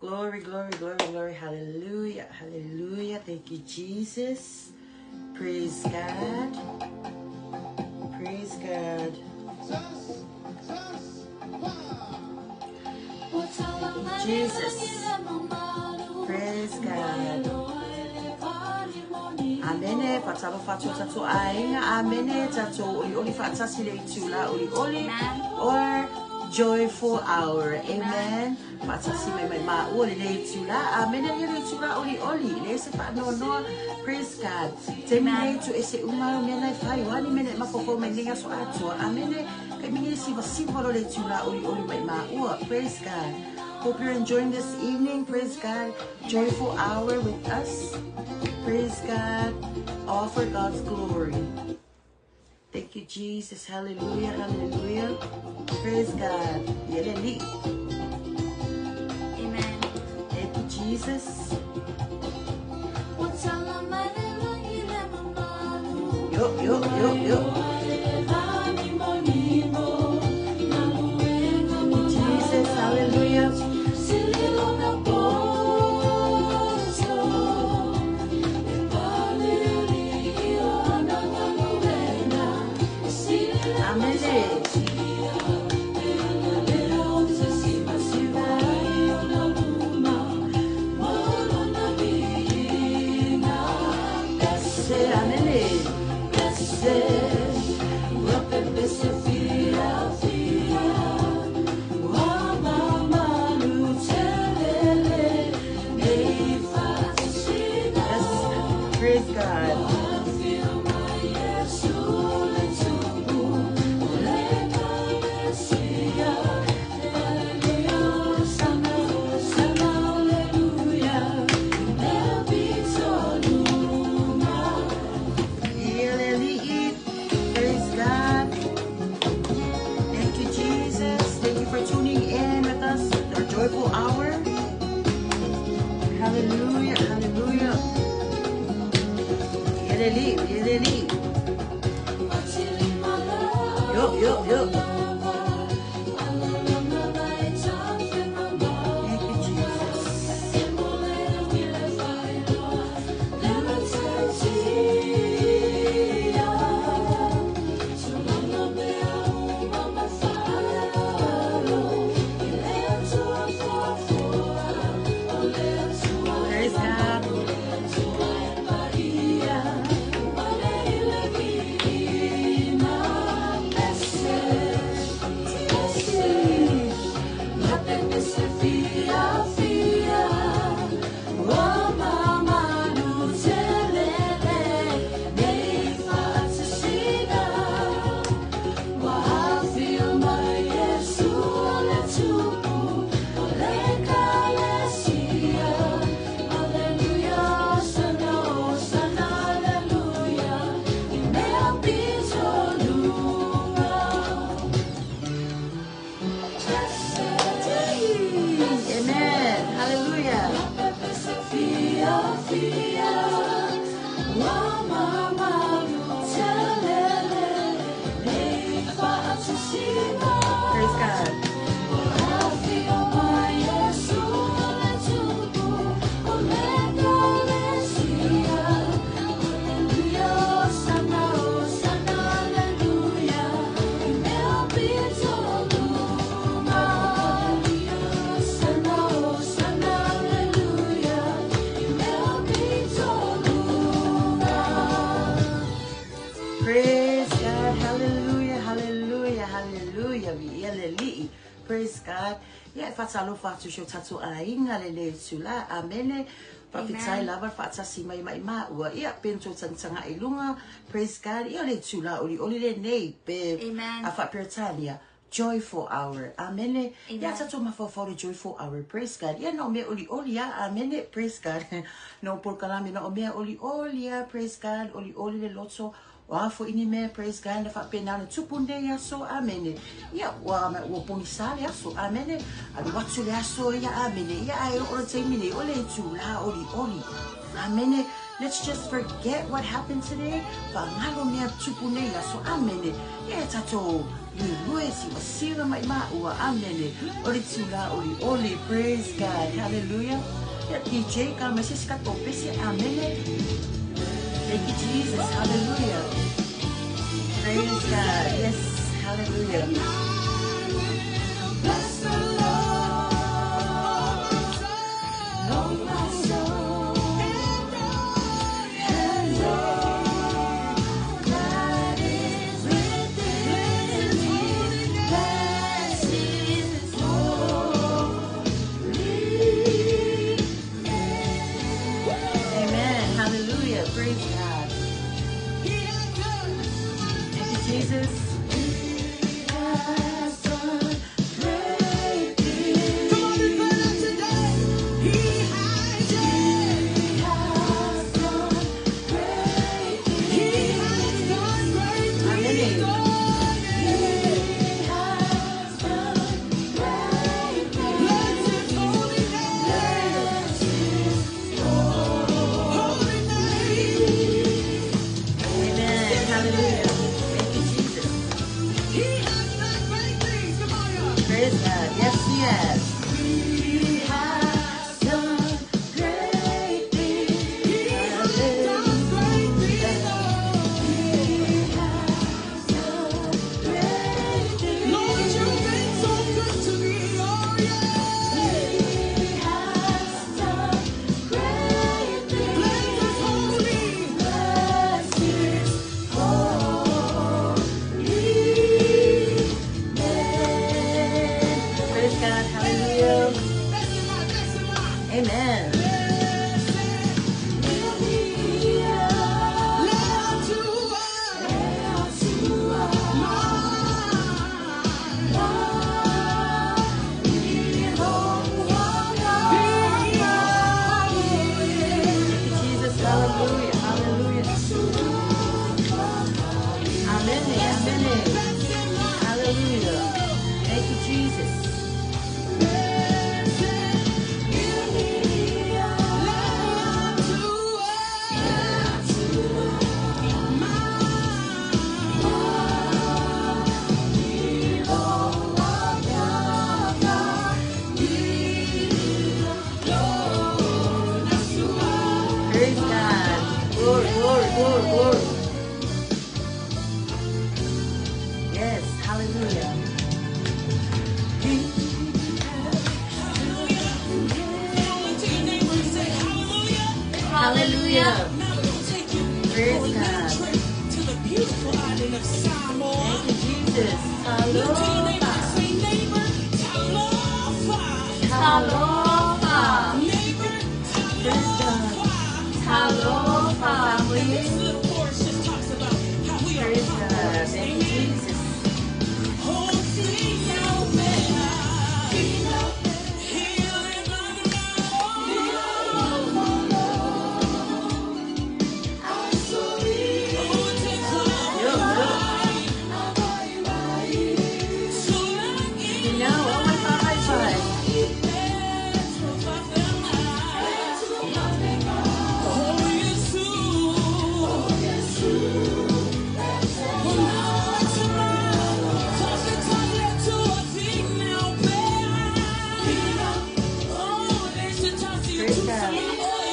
Glory, glory, glory, glory. Hallelujah. Hallelujah. Thank you, Jesus. Praise God. Praise God. Jesus. Praise God. Amene, whatalofa atu tatou aiga. Amene, tatou olioli faatasi le itula olioli. Or joyful hour. Amen. Faatasi mai mai maua le le itula. Amene, ia le itula olioli. Le se whaanoanoa. Praise God. Taimi nei tu ese uma o mea nei whai wani mene mafofo mai nei aso atua. Amene, kai mingi siwa siwa lo le itula olioli mai maua. Praise God. Hope you're enjoying this evening. Praise God. Joyful hour with us. Praise God. All for God's glory. Thank you, Jesus. Hallelujah. Hallelujah. Praise God. Yeleli. Amen. Thank you, Jesus. Yo, yo, yo, yo. Jesus. Hallelujah. Amen. Say amen. Yes. Praise God. Yeleli. Praise God. Thank you, Jesus. Thank you for tuning in with us, our joyful hour. Hallelujah, hallelujah. Yeleli, yeleli. Yo, yo, yo. Thank you, Jesus. Praise God. Amen. Hallelujah. Praise God. Praise God. Hallelujah. Hallelujah. Hallelujah. Vi'ia Praise God. Ia e whatalofa atu si o tatou aiga le le tula. Amene. Faafetai lava faatasi mai mai maua. Ia pe tou tagataga i luga. Praise God. Ia le tula olioli lenei pe Amen. a faaperetania. Joyful hour. Amene. Ia Amen. tatou mafaufau le joyful hour. Praise God. Ia na o mea olioli a. Amene. Praise God. No polokalame na o mea olioli a. Praise God. Olioli le loto. O a fo ini mea, praise God, na whaapena na tupu nei aso, amene. Ia, ua, ua pogisa le aso, amene. Alu atu le aso, ia, amene. Ia, ae o le taimi nei, o le itula olioli. Amene. Let's just forget what happened today. Faagalo mea tupu nei aso. Amene. Ia tatou lue siva siva ma i maua. Amene. O le tula oli oli. Praise God. Hallelujah. Ia DJ ka mai se si tatou pese. Amene. Thank you, Jesus. Hallelujah. Praise God. Yes. Hallelujah. Bless the Lord, oh my soul, and all that is within me. Bless His holy name. Amen. Hallelujah. Praise God. Thank you, Jesus. He has done great things. Come on, declare that today. He has, yeah. He has done great things. He has done great Amen. things. Oh, yeah. He has done great things. Bless His holy name. Bless His Holy name. Amen. Hallelujah. Thank you, Jesus. He has done great things. Come on, y'all. Praise God. Yes, He has. He has done great things. He has done great things. Oh. He has done great things. Lord, you've been so good to me. Oh, yeah. He has done great things. Bless His holy. Bless His holy name. Praise God. Hallelujah. Bless him, bless him. Amen. Bless him. Let to us. Thank you, Jesus. Hallelujah. Hallelujah. Amen. Amen. Hallelujah. Thank you, Jesus. Praise God. Glory, glory, glory, glory. Yes. Hallelujah. Hallelujah. Now we're gonna take you Praise for a little God. trip to the beautiful island of Samoa. Thank you, Jesus. Look to your neighbor Talofa. and say, neighbor, talofa. Talofa. Neighbor, Praise God. talofa. Talofa. And this little chorus just talks about how we are Praise God. conquerors. Thank you, Amen. Jesus. Oh, see now, healing under my Oh, take Yo, yo. So long You know, oh my God, high five. Praise God. Amen.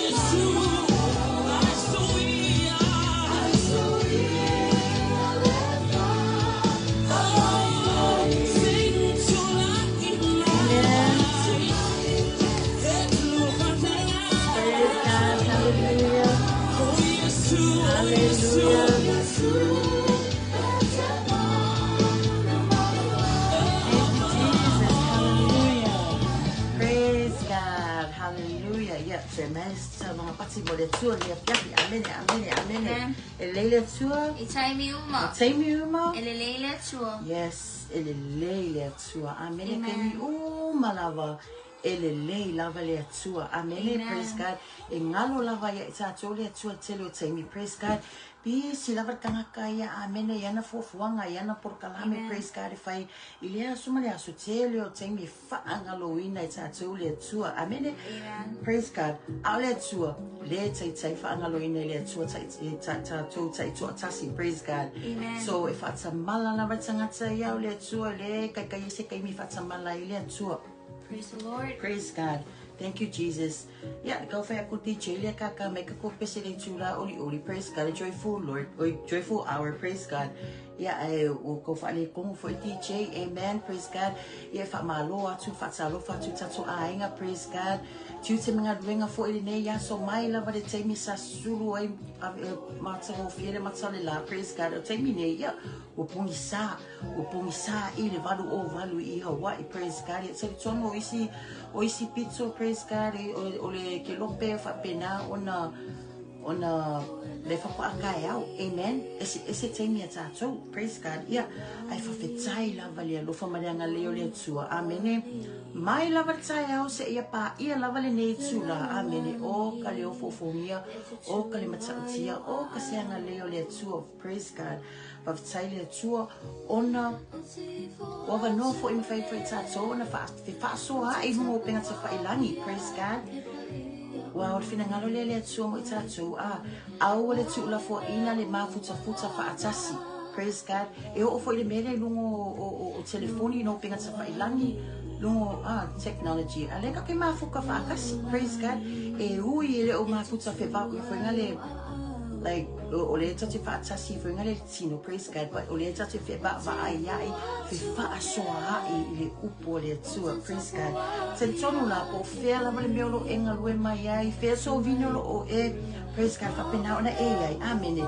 Praise God. Hallelujah. Hallelujah. Thank you, Jesus. Hallelujah. Praise God. Hallelujah. Ia, se mai sa mga pati mo le tua le afiafi. Amene, amene, amene. Amen. E lei le tua. I taimi uma. Taimi uma. E le lei le Atua. Yes, e le lei le Atua. Amene. Amen. Taimi uma lava. E le lei lava le Atua. Amene. Amen. Praise God. E galo lava ia i tatou le Atua tele o taimi. Praise God. Pisi lava le tagata ia, amene, i ana fuafuaga, i ana polokalame, praise God, e fai i lea aso ma le aso. Tele o taimi e faagaloina e tatou le Atua, amene, praise God. A o le Atua, lē taitai faagaloina e le Atua tatou taitoatasi, praise God. So e faatamala lava le tagata ia, o le Atua lē kaikaia se taimi e faatamala ai le Atua. Praise the Lord. Praise God. Thank you, Jesus. Ia, kau whai aku DJ lea kaka mai ka ko pese le tula oli oli. Praise God. A joyful Lord. Oi, joyful hour. Praise God. Ia, e, o kau wha le kongo fo DJ. Amen. Praise God. Ia, wha malo atu, wha talofa atu, tato ainga. Praise God. Tiu te mga ruenga fo i nei aso mai lava le taimi sa sulu ai mata o fiere mata le la. Praise God. O taimi nei, ia, o pongisa. O pogisa i le 8:08 i Hawaii, praise God. Ia talitonu o isi pito, praise God, o le kelope faapena ona le fapaakae au, amen. Ese ese taimi a tatou, praise God. Ia, ai faafetai lava le alofa ma le agalelei o le Atua, amene. Mai lava le taeao se ia paia lava lenei itulā, amene. O ka le ofoofogia, o ka le matautia, o ka se agalelei o le Atua, praise God. Faafetai le Atua ona ua avanoa foʻi ma fai foi tatou ona fefaasoa aʻe i luga o upega tafailagi, praise God. Ua o le finagalo lea le Atua mo i tatou a aua le tuulafoaʻina le mafutafuta faatasi, praise God. E oo foi le mea lea i luga o telefoni no upega tafailagi, luga a technology a lea kake mafuka faatasi, praise God. E ui e le o mafuta fevaoifoiga le like o le tate faatasi foiga le tino, praise God, but o le tate fevaavaai ai fefaasoa ai i le upu o le Atua, praise God. Talitonu la po o fea lava le mea o loo e galue mai ai, fea sovini o loo e, praise God, faapena ona e ai, amene.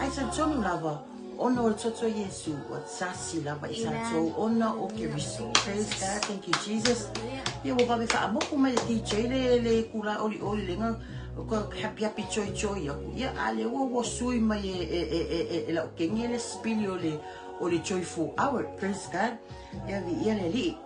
Ai talitonu lava ona o le toto Iesu ua tasi lava i tatou ona o Keriso, praise God. Thank you, Jesus. Ia ua vave faamoku mai le DJ le kula olioli lega ka happy happy joy joy aku. Ia a le ua sui mai e lau kenge le spili o le joyful hour, praise God. Ia vi ia le alii.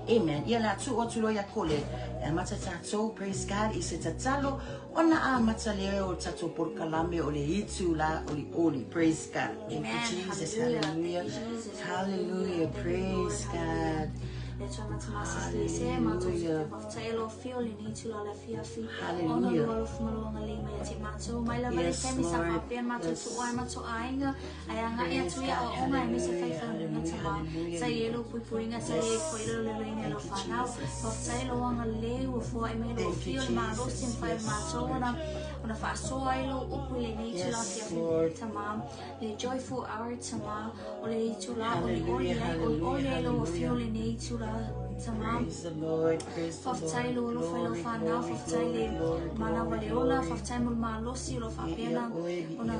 Amen. Ia la tu o tulo ia kole. E mata tātou, praise God, i se tatalo, ona a mata le o tatou polokalame o le itu la oli oli. Praise God. Thank you, Amen. Jesus. Hallelujah. Hallelujah. Thank you, Jesus. Hallelujah. Praise God. Le tua matamasa se matou te faafetai lo fio le nei tula le afiafi. Ona Hallelujah. lo alofa ma lo agalelei mai ia te matou. Mai lava le Yes, taimi sa Lord. faapea matou tuua ai matou aiga. Ai agaʻi atu ia aoaoga aemaise faifaiga tamā. Sa i ai lou puipuiga, sa i ai foi le leloina i lau fanau. Faafetai lou agalelei ua foaʻi mai lou Thank you, afio le malosi Jesus. ma fai matou ona faasoa ai lou upu i lenei itulā Yes, afiafi Lord. tamā. Le joyful hour tamā. O le itulā olioli ai, olioli ai lou afio lenei itulā tamā. Praise the Lord. Praise the Faafetai Lord. lo alofa i lau Glory, fanau, glory, faafetai le glory, glory, manawa glory, le ola, glory. faafetai mo le malosi o lo faapea ona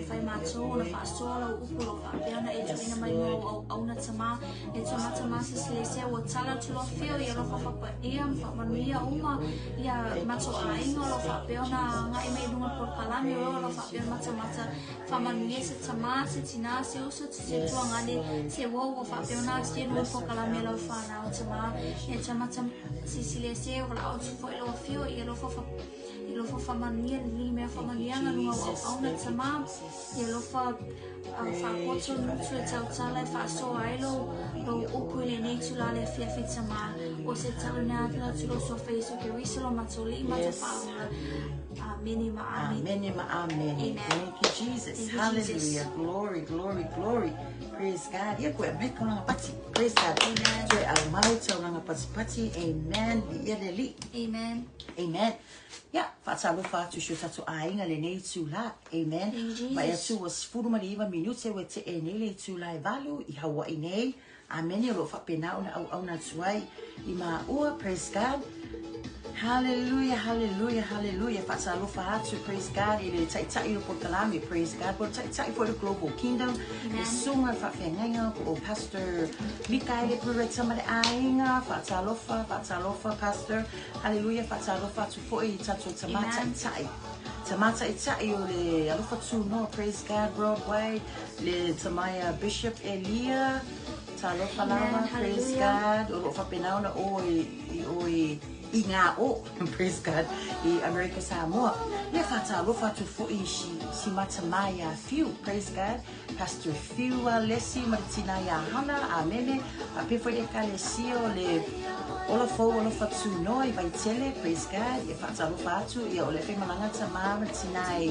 fai matou, ona faasoa lau upu o lo faapea ona e tuuina mai mo auauna tamā. E tua matamasa silesea ua tala atu lo afio i alofa faapaia ma faamanuia uma ia matou aiga o lo faapea ona agaʻi mai i luga o le polokalame o e o lo faapea ona matamata faamanuia se tamā, se tinā, se uso, se tuagane, se uo ua faapea ona asia i luga o le polokalame lau fanau tamā. E tua mata sisilesea ua laʻau atu foi lau afio i alofa i alofa faamanuia lelei mea faamanuiaga luga o auauna tamā. I alofa faapoto nutu e tautala e faasoa ai lou upu i lenei itulā le afiafi tamā. O se talo atu atu lou suafa Iesu Keriso lo matou Alii matou Faaola. Amene ma amene. Amen ma amen. Amen. Thank you, Jesus. Thank you, Hallelujah. Jesus. Glory, glory, glory. Praise God. Ia koe mai kaulanga pati. Praise God. Amen. Toe au mau taulanga pati pati. Amen. Ia le li. Amen. Amen. Ia, faatalofa atu si o tatou aiga lenei itulā. Amen. Thank you, Jesus. Ma e atu ua 19 minute ua teʻe nei le itulā e 8 i Hawaii nei. Amene, o loo faapena ona auauna atu ai i maua. Praise God. Hallelujah, hallelujah, hallelujah. Faatalofa atu, praise God, i le taitai o polokalame, praise God. Po taitai for the global kingdom. Le sunga faafeagaiga po o Pastor Mikaele Pureta ma le aiga. Faatalofa, faatalofa, Pastor. Hallelujah, faatalofa atu foi i tatou tamā Amen. taitai. Tamā taitai o le alofa tūnoa, praise God, worldwide. Le tamaia Bishop Elia. Talofa lava, Amen, praise hallelujah. God. O loo faapena ona o i o i I ngā o, praise God, i Amerika Samoa. Ia whātālofa atu fo'i i si, si mata mā i a Whiu, praise God, Pastor Whiu a Lesi ma le tina i a Hana, amene, a pe foi le ekalesia o le Ola Fou Alofa Tunoa i Vaitele, praise God, ia whātālofa atu, ia o le whaimalaga tamā ma le tina i,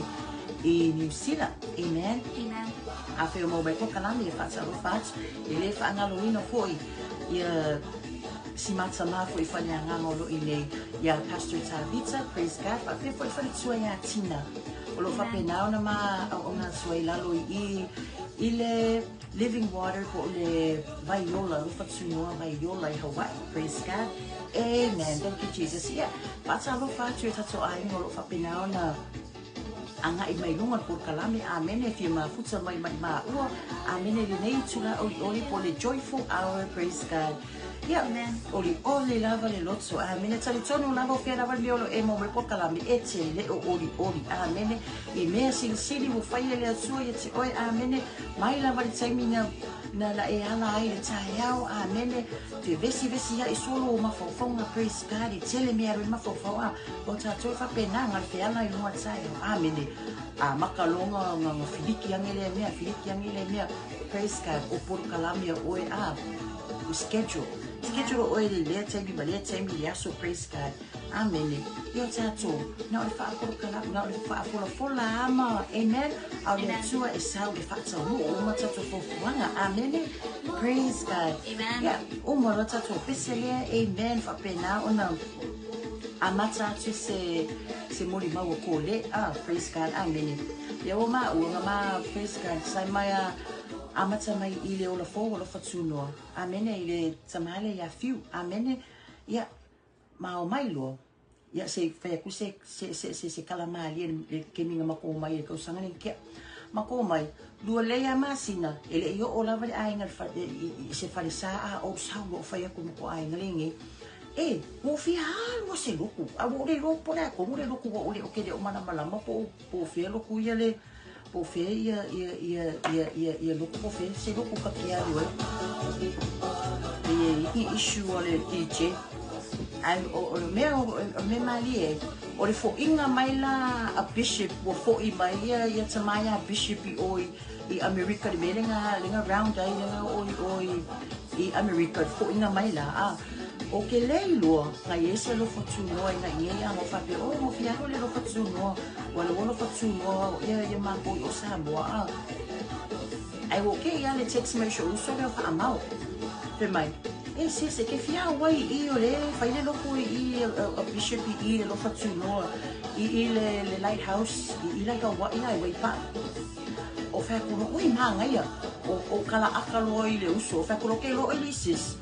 i New Zealand, amen. Amen. A whai o mau mai polokalame ia whātālofa atu, e le whaangaloina fo'i, ia Si Matamā foi faleagaga o lo o i inei iā Pastor Tavita, praise God, faapea foi faletua iā Tina. O lo o faapena ona ma auauna atu ai i lalo i i i le Living Water po o le Vaiola, Alofa Tunoa Vaiola i Hawaii, praise God. Amen. Thank you Jesus. Ia, faatalofa atu e tatou aiga o lo o faapena ona agai mai luga o le polokalame, amene, e fia mafuta mai mai maua, amene, lenei itula olioli po o le joyful hour, praise God. Ia, olioli lava le loto, amene, talitonu lava o fea lava le mea o lo o e maua mai polokalame, e te le o olioli, amene, i mea silisili ua faia e le Atua ia te oe, amene, mai lava le taimi na, na, na e ala ai i le taeao, amene, te vesivesi ai solo o mafaufauga, praise God, e tele mea alu ai mafaufau, a, O tatou e faapena nga le feala i luga taeao. Amene. A maka loa nga nga filiki ange lea mea, filiki ange lea mea. Praise God. O polokalame a oe a o schedule. Schedule o oe le lea taimi ma lea taimi le aso. Praise God. Amene. Ia o tatou, na o le faapolokalame, na o le faafolafola ama. Amen. A o le Atua e sau e faataunuu uma tatou fuafuaga. Amene. Praise God. Amen. Ia, uma loa tatou pese lea. Amen. Faapena ona Amata atu se se molimau o Kole, ah, praise God, amene. Ia ua maua nga ma, praise God, sai mai a amata mai i le ola fou alofa tunoa, amene, i le tama lea ia Fiu, amene, ia, ma o mai loa, ia se fai atu se, se, se, se, se kala malie le kemiga ma ko mai e tausaga nei kia. Ma ko mai, lua lei a masina, e le i oo lava le aiga i se fale sa a ou sau lo o fai atu ma ko aiga lenei. E, ua ou fia alu a se loku, a ua ou le iloa po o le a tonu le loku ua ou le, ou te le o malamalama po o, po o fea loku ia le, po o fea ia, ia, ia, ia, ia, ia loku, po o fea se loku ka ke alu ai. E i ai ni issue a le DJ. Ai, o, o le mea, o, o le mea malie, o le foʻiga mai la a Bishop, ua foʻi mai ia, ia tama ia Bishop i o i, i Amerika le mea lenga, lenga round ai lenga o i o i, i Amerika le foʻiga mai la a o ke lei loa nga i ese alofa tunoa i nga i ngei a ngo faapea o ngo fia alu le alofa tunoa ua le alofa tunoa o ia ia makou i o Samoa a ai o ke ia le text mai so uso le whaamau fe mai e se se ke fia au ai i o le fai le loko i i a bishop i i le alofa tunoa i i le le lighthouse i i la i Hawaii ai wai pa O whea koro oi māngaia, o, o kala aka loa i le uso, o whea koro ke loa i le sis.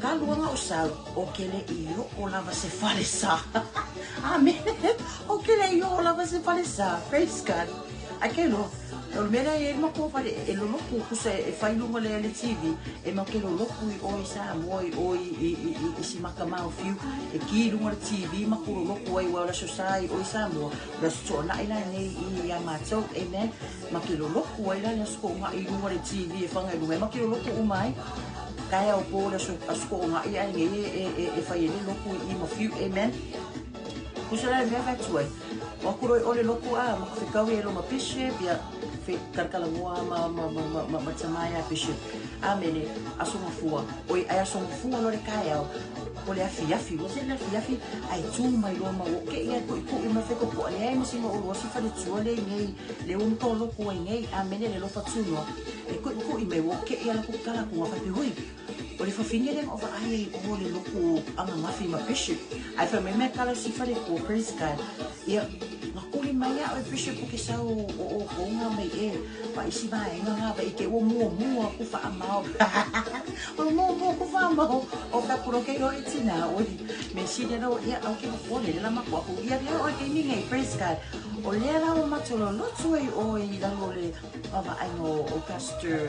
Ka luanga o sau, o kele i o lava se whare sa. Amen. O kele i o lava se whare sa. Praise God. Ai ke loa. O le mea lea e ma ko whare, e loloku kusa e whai lunga lea le TV, e ma ke loloku i oi Samoa i oi i, i, i, i si maka mau whiu, e ki lunga le TV ma ko loloku ai wa o la sosa i oi Samoa. Le aso tuanai la nei i ia matou, amen. Ma ke loloku ai la le aso koʻogaʻi i luga o le TV e faga i luga, e ma ke loloku uma ai. Taeao po le aso, aso koʻogaʻi ae nei e, e, e, e fai ai le loku i i ma whiu, amen. Kusa la le mea fai atu ai. O aku roi ole loku a, ma ka whekau e loma bishop, ia, whe karakalangua ma, ma, ma, ma, ma, ma tamaia bishop. Amene, aso mafua. Oi, ai aso mafua lo le kaeao. O le afiafi, ua se le afiafi, ae tū mai loa ma ua keʻi ai kuʻikuʻi ma feko poʻa leai ma sina ʻolua si faletua le nei le ua mtoloko ai nei amene le lofa tunoa e kuʻikuʻi mai ua keʻi ala ku kala ku nga fape hui o le fafine le nga vaai ai o le loku angangafi ma bishop ae fai mai mea kala si faletua praise God ia nga kuli mai a oe bishop o ke sau o o kou nga mai e pa isi vaega nga va i ke ua muamua ku faamao o muamua ku faamao o ka kuro ke ro i tina o me sile ro ia au ke pole le lama ku aku ia le o ke ni ngai praise God. O lea la ua matou lolotu ai oe i lalo o le vaavaaiga o Pastor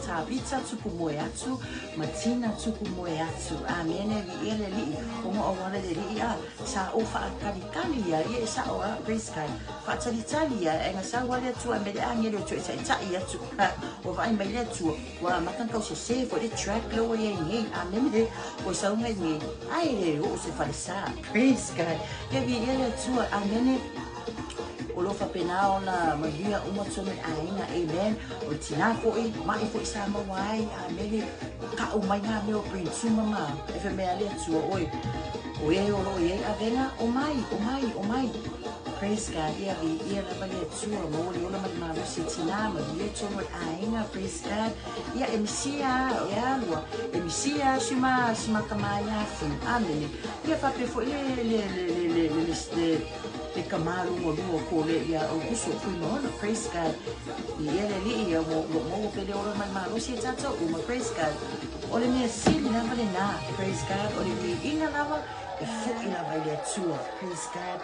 Tavita Tupu Moe Atu ma Tina Tupu Moe Atu. Amene, viia le Alii, ona o auala le Alii a sa ou faatalitali ia, ia e sao a, praise God, faatalitali ia, ae na sau lava le Atua ae mai le agelu e toe taitai atu, ua vaai mai le Atua, ua amata ona tau sese foi le track lea ua i ai nei, amene, ua sau mai nei, ae le oo se falesa, praise God, ia viia le Atua, amene. O lo o faapena ona manuia uma tonu i aiga, amen. O le tinā foi, maʻi foi sa maua ai, amene. Kaʻu mai ngā mea o brain tumor ma e fai mai a le Atua ʻoe, o e o lo o i ai avega, o mai, o mai, o mai. Praise God, ia viia lava le Atua, maua le ola ma le malosi e tinā, manuia tonu i aiga, praise God. Ia e misia, e alua, e misia si ma, si ma tama ia Fiu, amene. Ia faapea foi le, le, le, le, le, le, le, le Le kama lugalua o Kole ia Aukuso Fuimaono, praise God. Viia le Alii ia ua ua maua pea le ola ma le malosi e tatou uma, praise God. O le mea sili lava lena, praise God, o le viiga lava e foʻi lava i le Atua, praise God.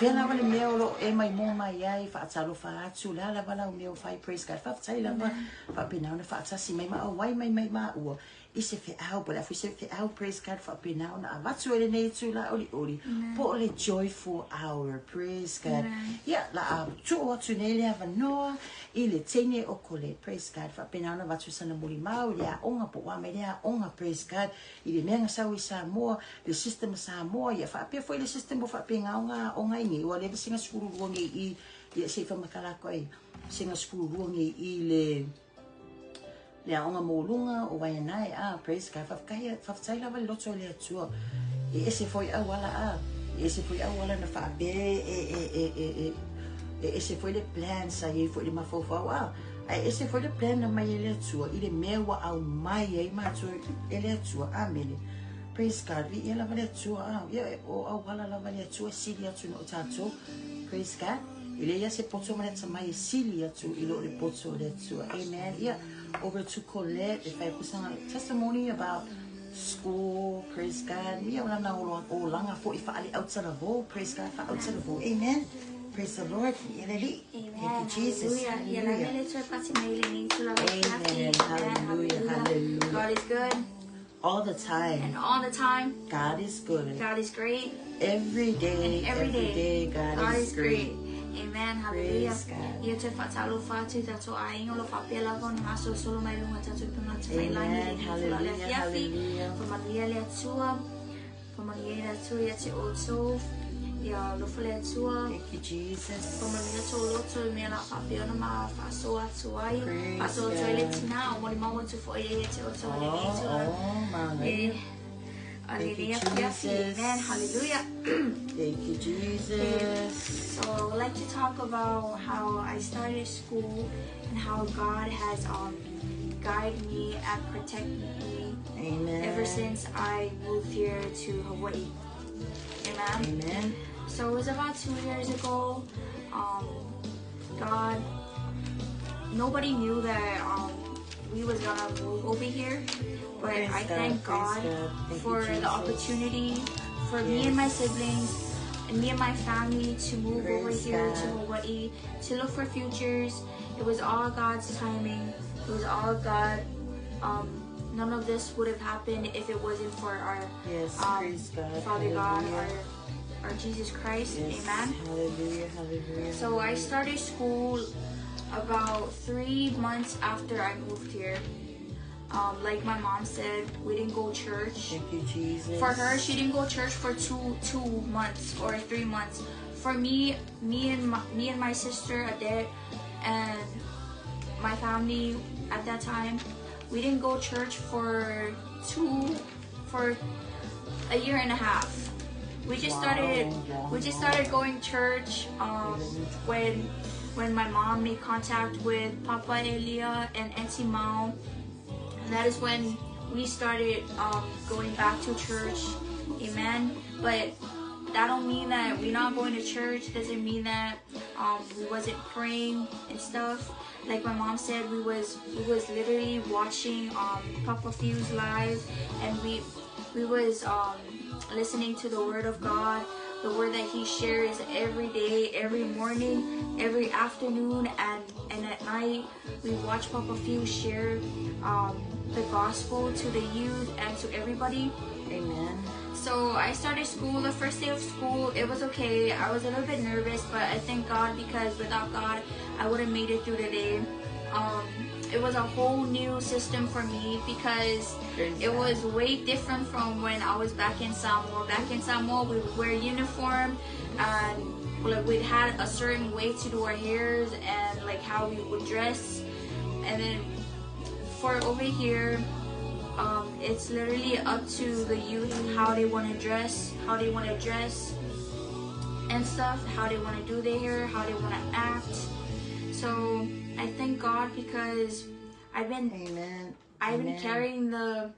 Fea lava le mea o lo o e maimoa mai ai, faatalofa atu, o le a lava lau mea o fai, praise God. Faafetai lava, faapena ona faatasi mai ma auai mai mai maua i se feau, po o le a foi se feau, praise God, faapena ona avatu ai lenei itula olioli, po o le joyful hour, praise God. Ia, la a tuu atu nei le avanoa i le teine o Kole, praise God, faapena ona avatu sana mulimau i le aoga, po o a mai le aoga, praise God, i le mea na sau i Samoa, le system a Samoa, ia faapea foi le system ua faapena ona aoga ai nei, ua leva sina 12 nei i, ia se i faamatala atu ai, sina 12 nei i le, Le aoga maualuga o Waianae, a, praise God, faafetai, faafetai lava le loto i le Atua. E ese foi auala, a, e ese foi auala na faapea e, e, e, e, e, e ese foi le plan sa i ai foi le mafaufau, a, ae ese foi le plan na mai e le Atua i le mea ua aumai ai matou e le Atua. Amene. Praise God. Viia lava le Atua, a, ia, o auala lava le Atua e sili atu na o tatou. Praise God. E leai lava se poto ma le atamai e sili atu i lo le poto o le Atua. Amen. Ia, over to Colette, e fai aku sana testimony about school, praise God. Ia, o lana olaga foi faale-autalavou, praise God, faa-autalavou. Amen. Praise the Lord. Ia le Alii. Thank you, Jesus. Hallelujah. Ia la mele toe pati mai lenei itula Amen. Hallelujah. Hallelujah. God is good. All the time. And all the time. God is good. God is great. Every day. And every day. Every day God, God is is great. great. Amen. Hallelujah. Praise God. Ia toe faatalofa atu i tatou aiga o lo o faapea lava ona gasolosolo mai luga o tatou upega tafailagi Amen. i lenei itula o le Hallelujah. afiafi. Hallelujah. Faamanuia le Atua. Faamanuia le Atua ia te outou. Ia alofa le Atua. Thank you, Jesus. Faamanuia tou loto i mea la faapea ona ma faasoa atu ai. Praise Faasoa atu ai le God. tinā o molimau atu foi ai ia te outou i lenei Oh, itula. oh, my. E, a Thank you, lenei afiafi. Jesus. Amen. Hallelujah. Thank you, Jesus. So I would like to talk about how I started school and how God has guided me and protected me Amen. ever since I moved here to Hawaii. Amen. Amen. So it was about 2 years ago. God, nobody knew that we was gonna move over here, but Praise I God, thank praise God God. Thank you, for the Jesus. opportunity for me and my Yes. siblings and me and my family to move over Praise here to God. Hawaii to look for futures. It was all God's timing. It was all God. None of this would have happened if it wasn't for our Yes, praise God. Father God, Hallelujah. our Jesus Christ. Yes. Amen. Hallelujah, hallelujah. So I hallelujah. started school about 3 months after I moved here. Like my mom said, we didn't go church. Thank you, Jesus. For her, she didn't go church for two months or 3 months. For me, me and my sister Adet and my family at that time, we didn't go church for a year and a half. We just Wow, started wow, we just wow. started going church when my mom made contact with Papa Elia and Auntie Mao. And that is when we started going back to church. Amen. But that don't mean that we're not going to church. Doesn't mean that we wasn't praying and stuff. Like my mom said, we was literally watching Papa Fuse live, and we was listening to the Word of God. the word that he shares every day, every morning, every afternoon, and at night. We watch Papa Fiu share the gospel to the youth and to everybody. Amen. So I started school. The first day of school, it was okay. I was a little bit nervous, but I thank God, because without God, I wouldn't made it through the day. It was a whole new system for me, because it was way different from when I was back in Samoa. Back in Samoa, we would wear uniform, and like we'd had a certain way to do our hairs and like how we would dress. And then for over here, it's literally up to the youth how they want to dress, and stuff, how they want to do their hair, how they want to act. So I thank God, because I've been carrying the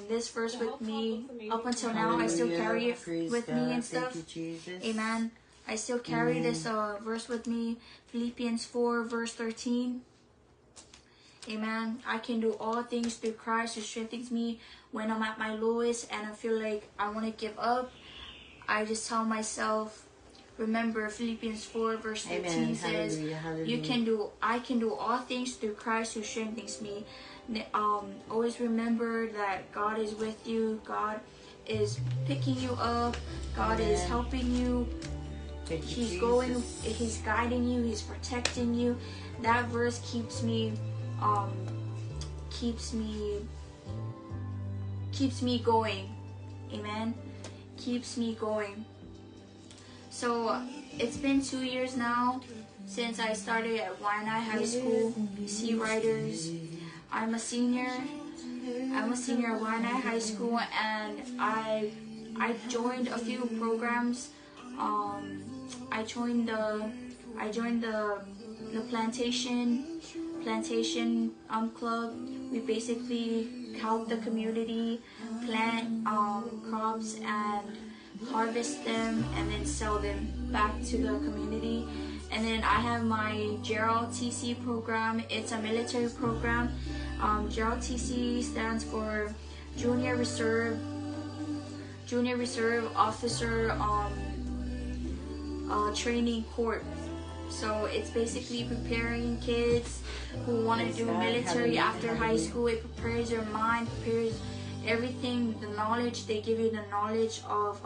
this verse with me up until now. I still carry it with me and stuff. Thank you, Jesus. Amen. I still carry this verse with me, Philippians 4 verse 13. Amen. I can do all things through Christ who strengthens me. When I'm at my lowest and I feel like I want to give up, I just tell myself, remember Philippians 4 verse 13 Amen. says, Hallelujah, hallelujah. I can do all things through Christ who strengthens me. Always remember that God is with you. God is picking you up. God Amen. is helping you. Thank you, He's going, Jesus. he's guiding you, he's protecting you. That verse keeps me going. Amen. Keeps me going. So it's been 2 years now since I started at Waianae High School, Sea Riders. I'm a senior. I'm a senior at Waianae High School, and I joined a few programs. I joined the plantation club. We basically help the community plant crops and harvest them and then sell them back to the community. And then I have my JROTC program. It's a military program. JROTC stands for Junior Reserve Officer Training Corps. So it's basically preparing kids who want to do military after high school. It prepares your mind, prepares everything, the knowledge. They give you the knowledge of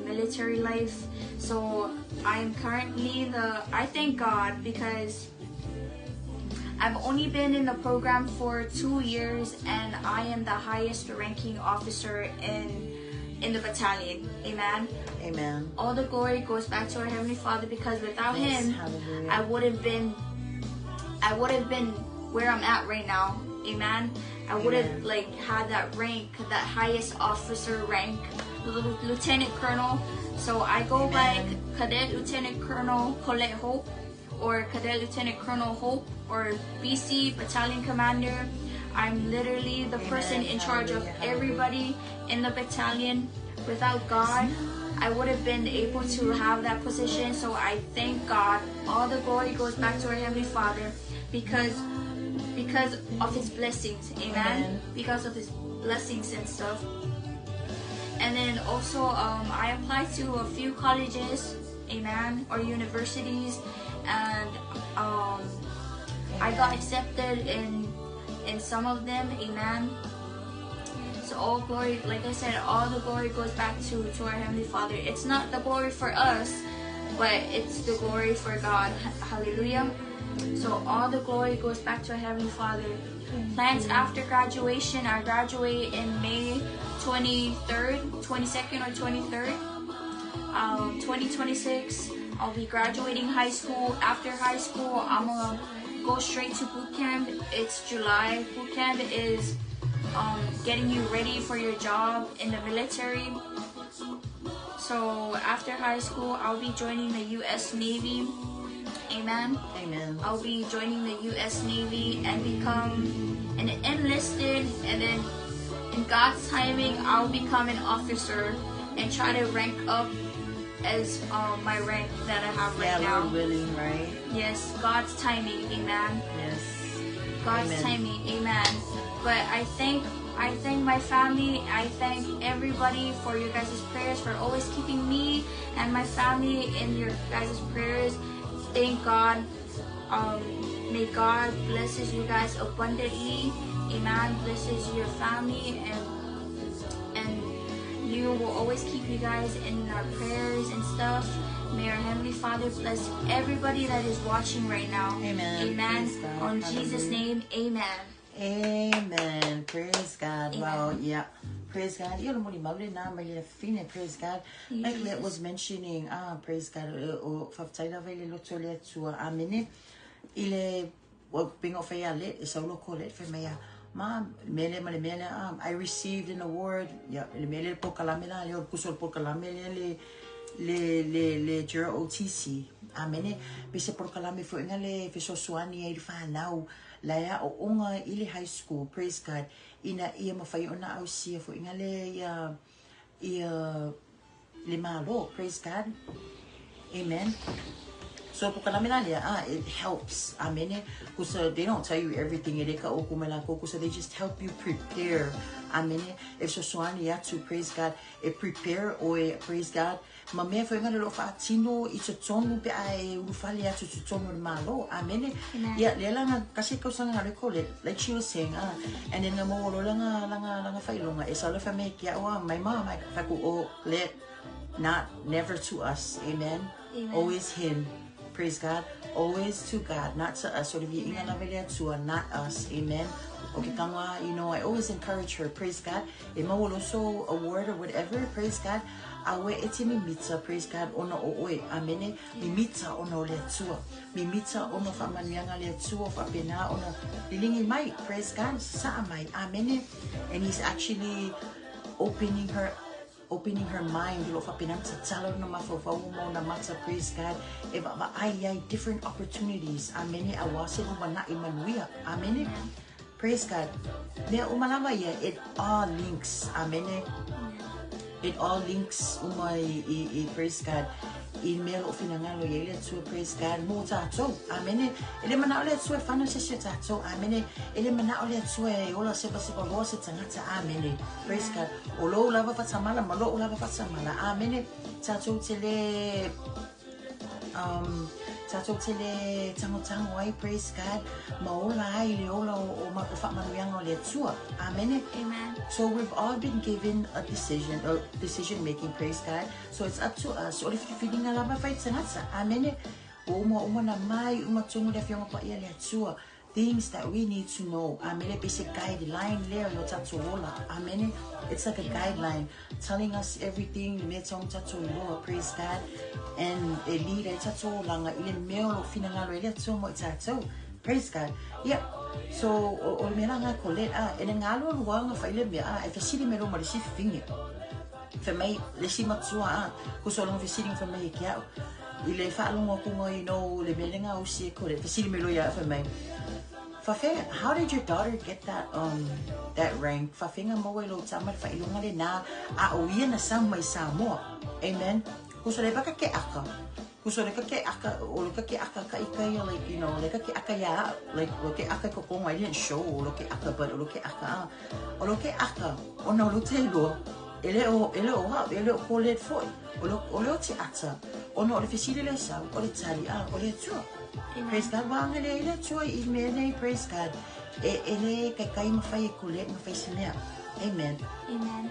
military life. So I'm currently I thank God, because I've only been in the program for 2 years and I am the highest ranking officer in the battalion. Amen. Amen. All the glory goes back to our Heavenly Father, because without him, Hallelujah. I would have been where I'm at right now. Amen. I would have like had that rank, that highest officer rank, lieutenant colonel. So I go by Cadet Lieutenant Colonel Colette Hope, or Cadet Lieutenant Colonel Hope, or BC Battalion Commander. I'm literally the person in charge of everybody in the battalion. Without God, I would have been able to have that position. So I thank God. All the glory goes back to our Heavenly Father, because of his blessings. Amen. Amen. Because of his blessings and stuff. And then also I applied to a few colleges, amen, or universities, and I got accepted in some of them, amen. So all glory, like I said, all the glory goes back to our Heavenly Father. It's not the glory for us, but it's the glory for God. Hallelujah. So all the glory goes back to our Heavenly Father. Plans after graduation. I graduate in May 23rd, 22nd or 23rd, 2026. I'll be graduating high school. After high school, I'm gonna go straight to boot camp. It's July. Boot camp is getting you ready for your job in the military. So after high school, I'll be joining the U.S. Navy. Amen. Amen. I'll be joining the U.S. Navy and become an enlisted, and then in God's timing, I'll become an officer and try to rank up as my rank that I have right now. Lord willing, right? Yes, God's timing, amen. Yes. God's amen. timing, amen. But I thank I thank my family. I thank everybody for your guys' prayers, for always keeping me and my family in your guys' prayers. Thank God. May God blesses you guys abundantly. Amen. Blesses your family and you will always keep you guys in our prayers and stuff. May our Heavenly Father bless everybody that is watching right now. Amen. Amen. Praise God. On Jesus' Hallelujah. name, amen. Amen. Praise God. Amen. Wow. Yeah. Praise God. Ia le molimau lenā mai le fine. Praise God. Thank you, Like Let Jesus. was mentioning, praise God. O faafetai lava i le loto o le Atua. Amene. I le ua pega o fai ia Let, e sau loa Colette fai mai ia, Ma, le mea lea ma le mea lea, I received an award. Ia, le mea lea le polokalame la lea o le kuso o le polokalame lea le le le le Jura OTC. Amene. Pe se polokalame foi nga le fesoasoani ai i le fanau la e aoaoga i le high school, praise God, ina ia mafai ona ausia foi nga le ia ia le Malo, praise God. Amen. So polokalame la lea, it helps. Amene. Kusa they don't tell you everything e le ka o kuma la ko kusa they just help you prepare. Amene. E fesoasoani atu, praise God, e prepare oe, praise God. Ma mea foi ngale lo faatino i totonu pe a e ulufale atu totonu o le Malo. Amene. Amen. Ia, lea la nga kasi tausaga nga le kole, like she was saying, and then nga maua loa langa, langa, langa faailoga, e sau le fai mai ki au, mai ma, mai, fai ku o, let, not, never to us. Amen. Amen. Always him. Praise God. Always to God, not to us. O le viiga lava i le Atua, not us. Amen. O ke taga, I always encourage her. Praise God. E maua loa so award or whatever. Praise God. Aua e te mimita, praise God, ona o oe. Amene. Mimita ona o le Atua. Mimita ona o faamanuiaga a le Atua o faapena ona liligi mai. Praise God. Sasaa mai. Amene. And he's actually opening her mind, o lo o faapena ona tatala lona mafaufau ma ona mata, praise God, e vaavaai ai different opportunities. Amene. Auā se lumanai manuia. Amene. Praise God. Mea uma lava ia, it all links. Amene. It all links uma i, praise God, i mea o lo o finagalo i ai le Atua, praise God, mo tatou. Amene. E le manao le Atua e fanau se isi o tatou. Amene. E le manao le Atua e ola sepasepa loa se tagata. Amene. Praise God. O lou lava faatamala ma lou lava faatamala. Amene. Tatou te le tagotago ai, praise God, ma ola ai le ola o o faamanuiaga o le Atua. Amene. Amen. So we've all been given a decision, a decision making, praise God. So it's up to us. O le filifiliga lava e fai tagata. Amene. Ua uma uma na mai uma tonu le Afioga Paia a le Atua. Things that we need to know. Amene. Pe se guideline lea i o tatou ola. Amene. It's like a guideline telling us everything, le mea e tatau ona tatou iloa, praise God. And e lead ai tatou olaga i le mea o lo o finagalo ai le Atua mo i tatou. Praise God. Yeah. So, o le mea la nga Colette, e le galo lua nga fai le mea, e fesili mai loa ma le isi fafine. Fai mai, le isi matua, kusa o lona fesiliga fai mai e ke au. I le faalogo atuga, le mea le gausi e Colette, fesili mai loa ia au fai mai, Faafea, how did your daughter get that rank? Faafea na maua i lou tama le faailoga lenā a o ia na sau mai Samoa. Amen. Kusa le baka ke aka. Kusa le ka ke aka, o le ka ke aka ka ika ia, like, le ka ke aka ia, like, o ke aka i kokonga, I didn't show o lo ke aka, but o lo ke aka, O lo ke aka, ona o lo te iloa, e le o, e le o au, e le o Colette foi, o le o te ata, ona o le fesili le sau, o le tali, o le Atua. Praise God, ua agalelei le Atua i mea nei, praise God. E le kaikai ma fai e Colette ma fai se mea. Amen. Amen.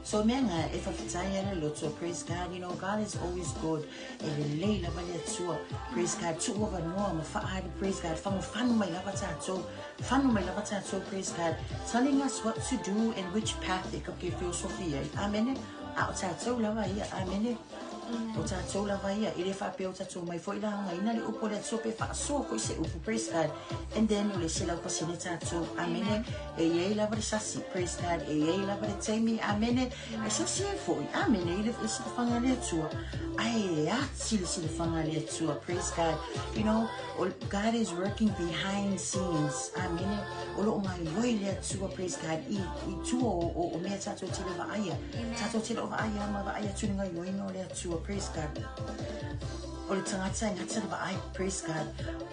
So mea nga e faafetai ai le loto, praise God, God is always good. E lelei lava le Atua, praise God, tuu avanoa ma faaali, praise God, fagofanu mai lava tatou, fanu mai lava tatou, praise God, telling us what to do and which path e ka ke feosofi ai. Amene. A o tatou lava ia, amene. O tatou lava ia, e le faapea o tatou mai foi lagaina le upu a le Atua pe faasoa foi se upu, praise God. And then o le 100% tatou, amene. E iai lava le sasi, praise God, e iai lava le taimi, amene. E sasi ai foi, amene, i le silafaga a le Atua. Ae e ati le silafaga a le Atua, praise God. God is working behind scenes, amene. O lo o gaoioi le Atua, praise God, i tua o mea tatou te le vaaia. Tatou te le o vaaia ma vaai atu i le gaoioiga o le Atua, praise God. O le tagata e gata le vaai, praise God.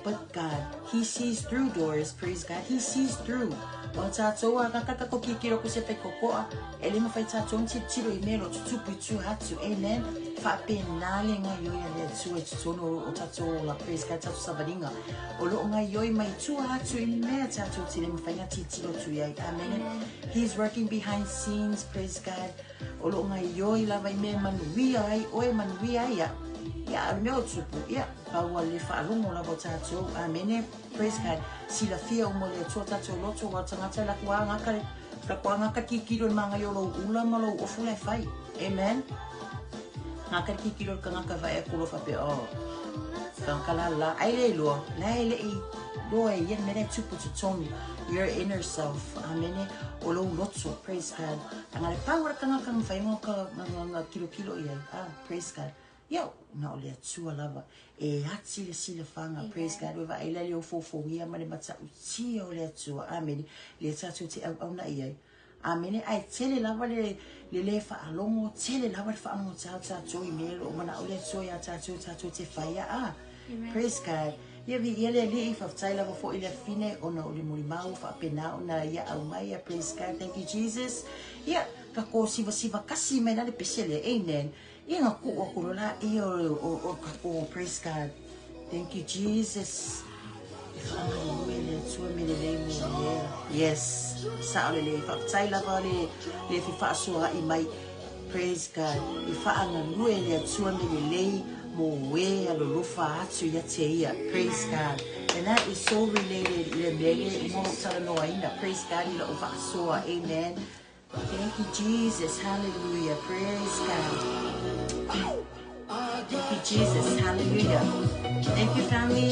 But God, He sees through doors, praise God. He sees through. O tātou a ngaka ko kikiro ko se whai kokoa, e le mawhai tātou ni tiro i mea lo tutupu i tu hatu, amen. Whaapena le ngai oi a le atua i tutono o tātou la, praise God, tātou savaringa. O lo ngai oi mai tu hatu i mea tātou te le mawhai ngā titiro tu iai, amen. He's working behind scenes, praise God. O lo ngai oi lava i mea manuia ai, oe manuia ai ia. Ia, o le mea o tupu, ia, paua le whaalongo lava o tātou, amene, praise God. Sila fia o mo le atua tātou loto wa tangata la kua ngaka kikiro manga yo lo ula ma lo ofu le whai, amen. Ngaka kikiro ka ngaka vae kulo whape o, ka la la, ai le loa, la ele i loa e ia mere tupu tutonu, your inner self, amene, o lo loto, praise God. Anga le pau ka ngaka ngawhai ngoka nganga kilo kilo ia, ah, praise God. Ia, na o le atua lava. E ati le sila whanga, praise God. Ua vaai le o fōfōngia ma le mata utia o le atua. Amen. Le tātou te au au na iai. Amen. Ai tele lava le le whaalongo, tele lava le whaalongo tāu tātou i mea o mana o le atua ia tātou tātou te whaia. Ah, praise God. Ia vi ia le li i whaftai lava fo i le fine o na o le mulimau whaapena o na ia au mai. Praise God. Thank you, Jesus. Ia, ka ko siva siva kasi mai na le pesele. Amen. Ia ngā kua kuro la ia o kako, praise God. Thank you, Jesus. E whangai le atua me le lei mo lea. Yes, sa o le lei whaptai lava le le fi whaasua i mai. Praise God. E whaanganue le atua me le lei mo we a lolofa atu ia te ia. Praise God. And that is so related i le mele mo talanoa ina. Praise God i la o whaasua. Amen. Thank you, Jesus. Hallelujah. Praise God. Thank you, Jesus. Hallelujah. Thank you, family.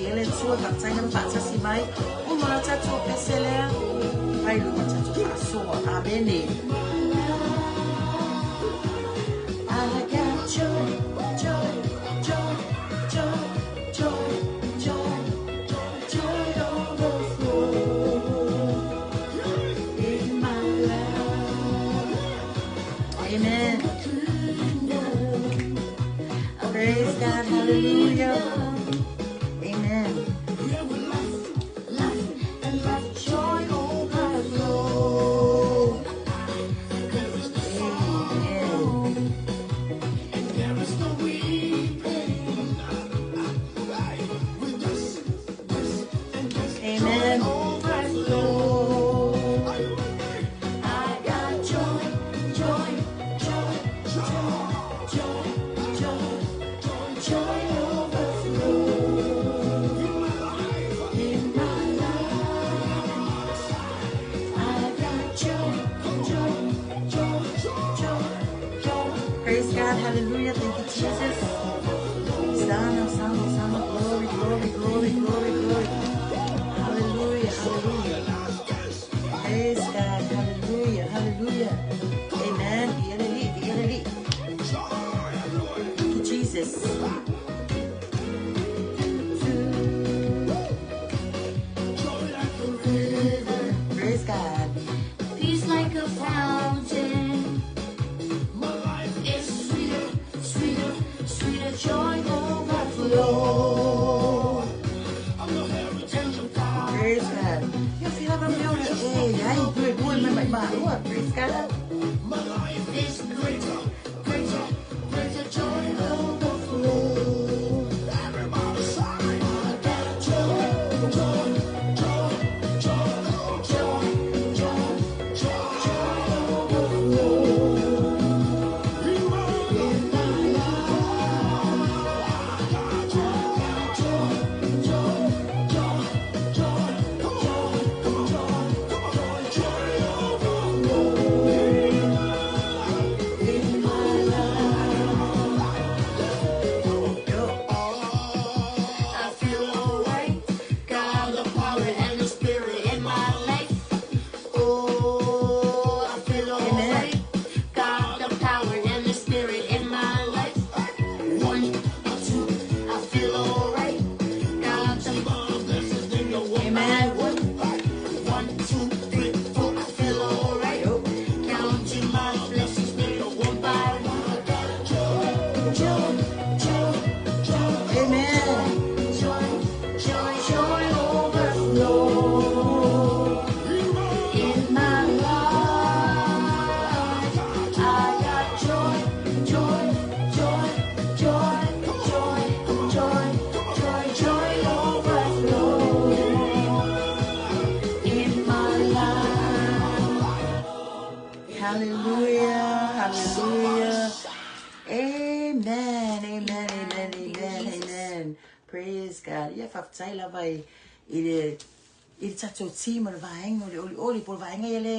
Ele tua kaptaina mfatasi mai. Umola tatu peselea. Pai luma tatu asoa. Amen. I got joy, joy, joy, joy, joy, joy, joy overflow in my life. Amen. Praise God, hallelujah. Amen. Life and life, joy overflow. Amen. And there is no weeping. With this, this, and this. Amen. Joy overflow. Are you with me? I got joy, joy, joy, joy, joy, joy, joy overflow In my life. in my life. I got joy, joy, joy, joy, joy. Praise God, hallelujah. Thank you, Jesus. Sana, sana, sana. Glory, glory, glory, glory, glory. Hallelujah, hallelujah. Praise God, hallelujah, hallelujah. Amen. Thank you, Jesus. Joy like a river. Praise God. Peace like a fountain. My life It's sweeter, sweeter, sweeter joy overflow. I'm the heritage of God. Praise God. You feel like I'm feeling it. Hey, I ain't good. Boy, my, my, my. Praise God. My life It's greater, greater, greater joy overflow. Everybody sing. I got joy, Joy, joy, joy, joy, joy, joy. joy overflow. In my In my life, joy, joy, joy, joy, joy. Come on, come on, come on. Joy overflow. in my life. Yo. I feel alright. Got the power and the spirit in my life. Oh, I feel alright. Hallelujah. Hallelujah. Amen. Amen. Amen. Amen. Amen. Praise God. Ia faafetai lava i i le i le tatou team o le vaega o le olioli po o le vaega ia le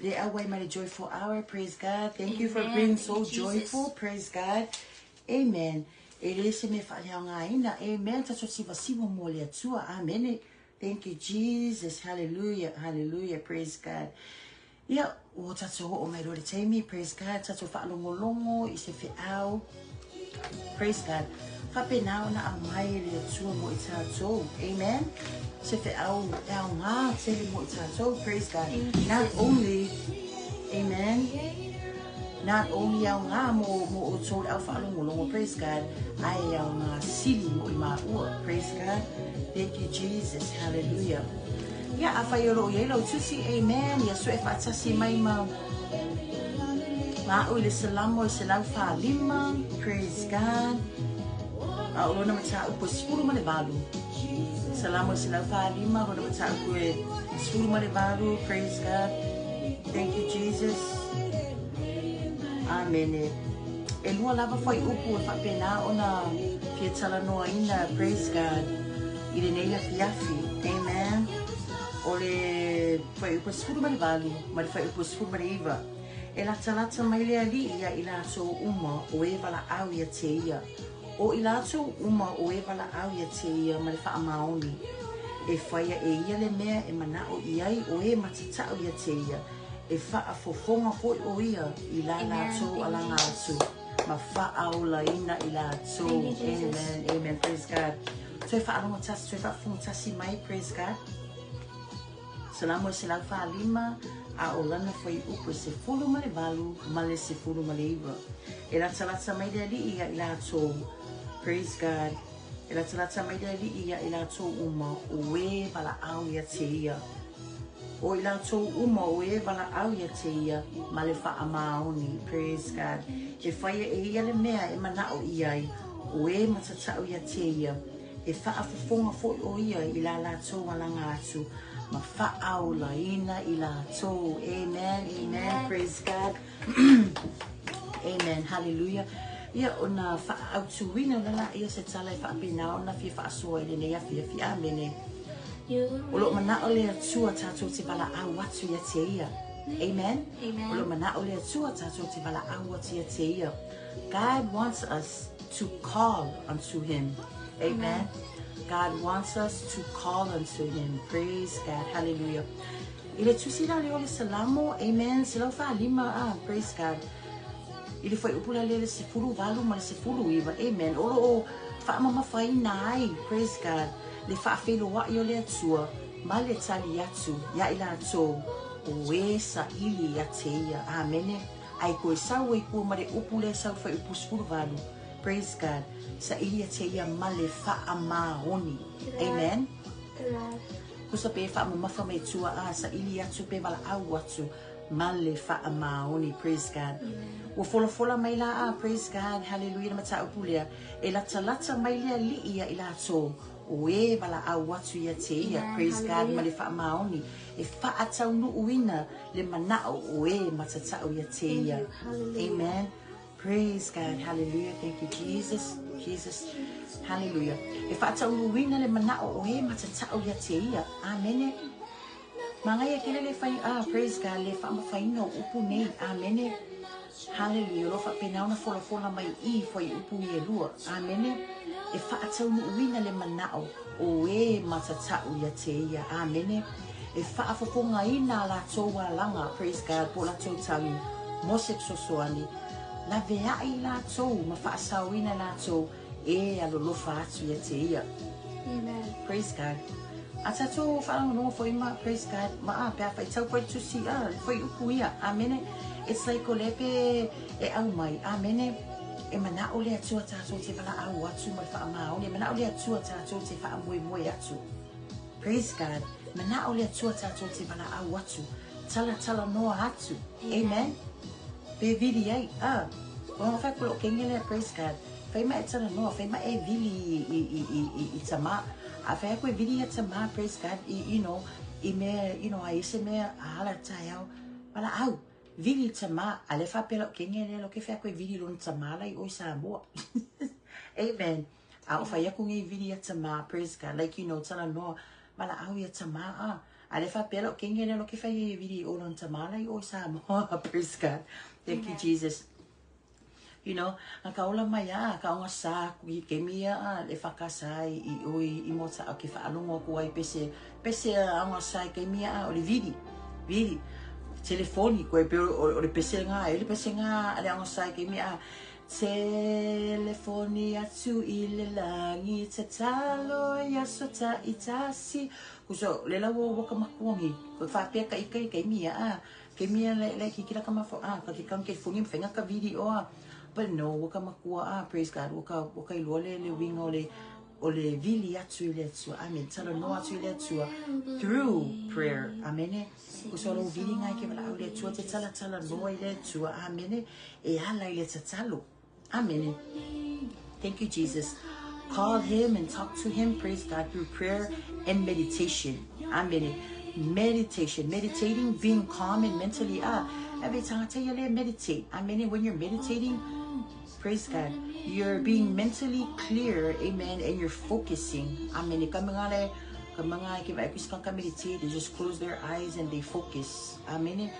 le auai mai le joyful hour. Praise God. Thank you for Amen. being Thank so you, Jesus. joyful. Praise God. Amen. E le se mea faaleaogaina. Amen. Tatou sivasiva mo le Atua. Amene. Thank you, Jesus. Hallelujah. Hallelujah. Praise God. Ia, ua tatou oo mai loa i le taimi, praise God, tatou faalogologo i se feau, praise God, faapena ona aumai e le Atua mo i tatou, amen, se feau e aoga tele mo i tatou, praise God, not only, amen, not only aoga mo, mo outou le au faalogologo, praise God, ae aoga sili mo i maua, praise God, thank you Jesus, hallelujah. Ia, afai o lo o i ai lau tusi, amen, ia sue faatasi mai ma ma a'u i le Salamo e 145, praise God, a o lona mataupu e 18. Salamo e 145, lona mataupu e 18, praise God, thank you Jesus, amene. E lua lava fuaiupu e faapena ona fia talanoaina, praise God, i lenei afiafi. Amen. O le fuaiupu e 18 ma le fuaiupu e 19. E latalata mai le Alii ia i latou uma o e valaau ia te ia, o i latou uma o e valaau ia te ia ma le faamaoni. E faia e ia le mea e manao i ai o e matatau ia te ia, e faafofoga foi o ia i la latou alaga atu ma faaolaina i latou. Amen, amen, praise God. Toe faalogo tasi, toe faafofoga tasi mai, praise God. Salamo e 145, a o lana fuaiupu e 18 ma le 19. E latalata mai le Alii ia i latou, praise God. E latalata mai le Alii ia i latou uma o e valaau ia te ia. O i latou uma o e valaau ia te ia ma le faamaoni. Praise God. E faia e ia le mea e manao i ai, o e matatau ia te ia, e faafofoga foi o ia i la latou alaga atu ma faaolaina i latou. Amen, amen, praise God. Amen, hallelujah. Ia, ona faaautuina loa laia o se tala e faapena ona fia faasoa i lenei afiafi. Amene. O lo o manao le Atua tatou te valaau atu ia te ia. Amen. Amen. O lo o manao le Atua tatou te valaau atu ia te ia. God wants us to call unto him. Amen. God wants us to call unto him. Praise God. Hallelujah. I le tusi la lea o le Salamo, amen, 145, ah, praise God. I le fuaiupu la lea le 18 ma le 19, amen, o lo o faamamafaina ai, praise God, le faafeiloai o le Atua ma le tali atu ia i latou o e saili ia te ia. Amene. Ae toe sau ai tua ma le upu lea sau fuaiupu 18, praise God, saili ia te ia ma le faamaoni. Amen. Tusa pe faamamafa mai tua a saili atu pe valaau atu ma le faamaoni. Praise God. Ua folafola mai la a, praise God, hallelujah, le mataupu lea, e latalata mai le Alii ia i latou o e valaau atu ia te ia, praise God, ma le faamaoni, e faataunuuina le manao o e matatau ia te ia. Amen. Praise God, hallelujah, thank you Jesus, Jesus, hallelujah. E faataunuuina le manao o e matatau ia te ia. Amene. Magaia tele le fai, ah, praise God, le faamafaina o upu nei. Amene. Hallelujah. O lo o faapena ona folafola mai i fuaiupu i e lua. Amene. E faataunuuina le manao o e matatau ia te ia. Amene. E faafofogaina a latou alaga, praise God, po o latou tagi mo se fesoasoani. Laveai i latou ma faasaoina latou e alolofa atu ia te ia. Amen. Praise God. A tatou faalogologo foi ma, praise God, ma a, pe a faitau foi le tusi, a, le fuaiupu ia. Amene. It's like o lea pe e aumai. Amene. E manao le Atua tatou te valaau atu ma le faamaoni. E manao le Atua tatou te faamoemoe atu. Praise God. Manao le Atua tatou te valaau atu. Talatalanoa atu. Amen. Pe vili ai. Ah. Ua fai atu lou kenge lea, praise God. Fai ma e talanoa, fai ma e vili i, i, i, i, i, i tama. A fai atu e vili ia tama, praise God, i, you know, i mea, you know, ai se mea a ala taeao. Valaau. Vili tamā, a le faapea lau kenge lea lau ke fai aku e vili lona tamā la i o i Samoa. Amen. A o fai aku nei vili ia tamā, praise God, like you know, talanoa, valaau ia tamā a. A le faapea lau kenge lea lau ke fai e vili o lona tamā la i o i Samoa, praise God. Thank you, Jesus. You know, na ka ola mai a, ka onga sa ku i kemi ia a, le whakasa i i oi i mota au ke whaalongo aku ai pese, pese a onga sa i kemi a, o le vili, vili, telefoni, koe pe o, o le pese ngā, e le pese ngā, a le onga sa i kemi a, telefoni atu i le langi, tatalo ia sota i tasi, kuso, le lau o waka makuangi, koe whapea ka ika i kemi a, Ke mea le le ki kila ka mafo a ka ke kang ke foni mfenga ka video a but no ua ka makua a praise God ua ka ua ka iloa le le uiga o le o le vili atu i le Atua amen talanoa atu i le Atua through prayer amene kusa o lou viliga e ke valaau i le Atua te talatalanoa i le Atua amene e ala i le tatalo amene thank you Jesus call him and talk to him praise God through prayer and meditation amene meditation meditating being calm and mentally ah every time I tell you meditate amene when you're meditating praise God you're being mentally clear amen and you're focusing amene kamangale kamanga ke ba ku meditate they just close their eyes and they focus amene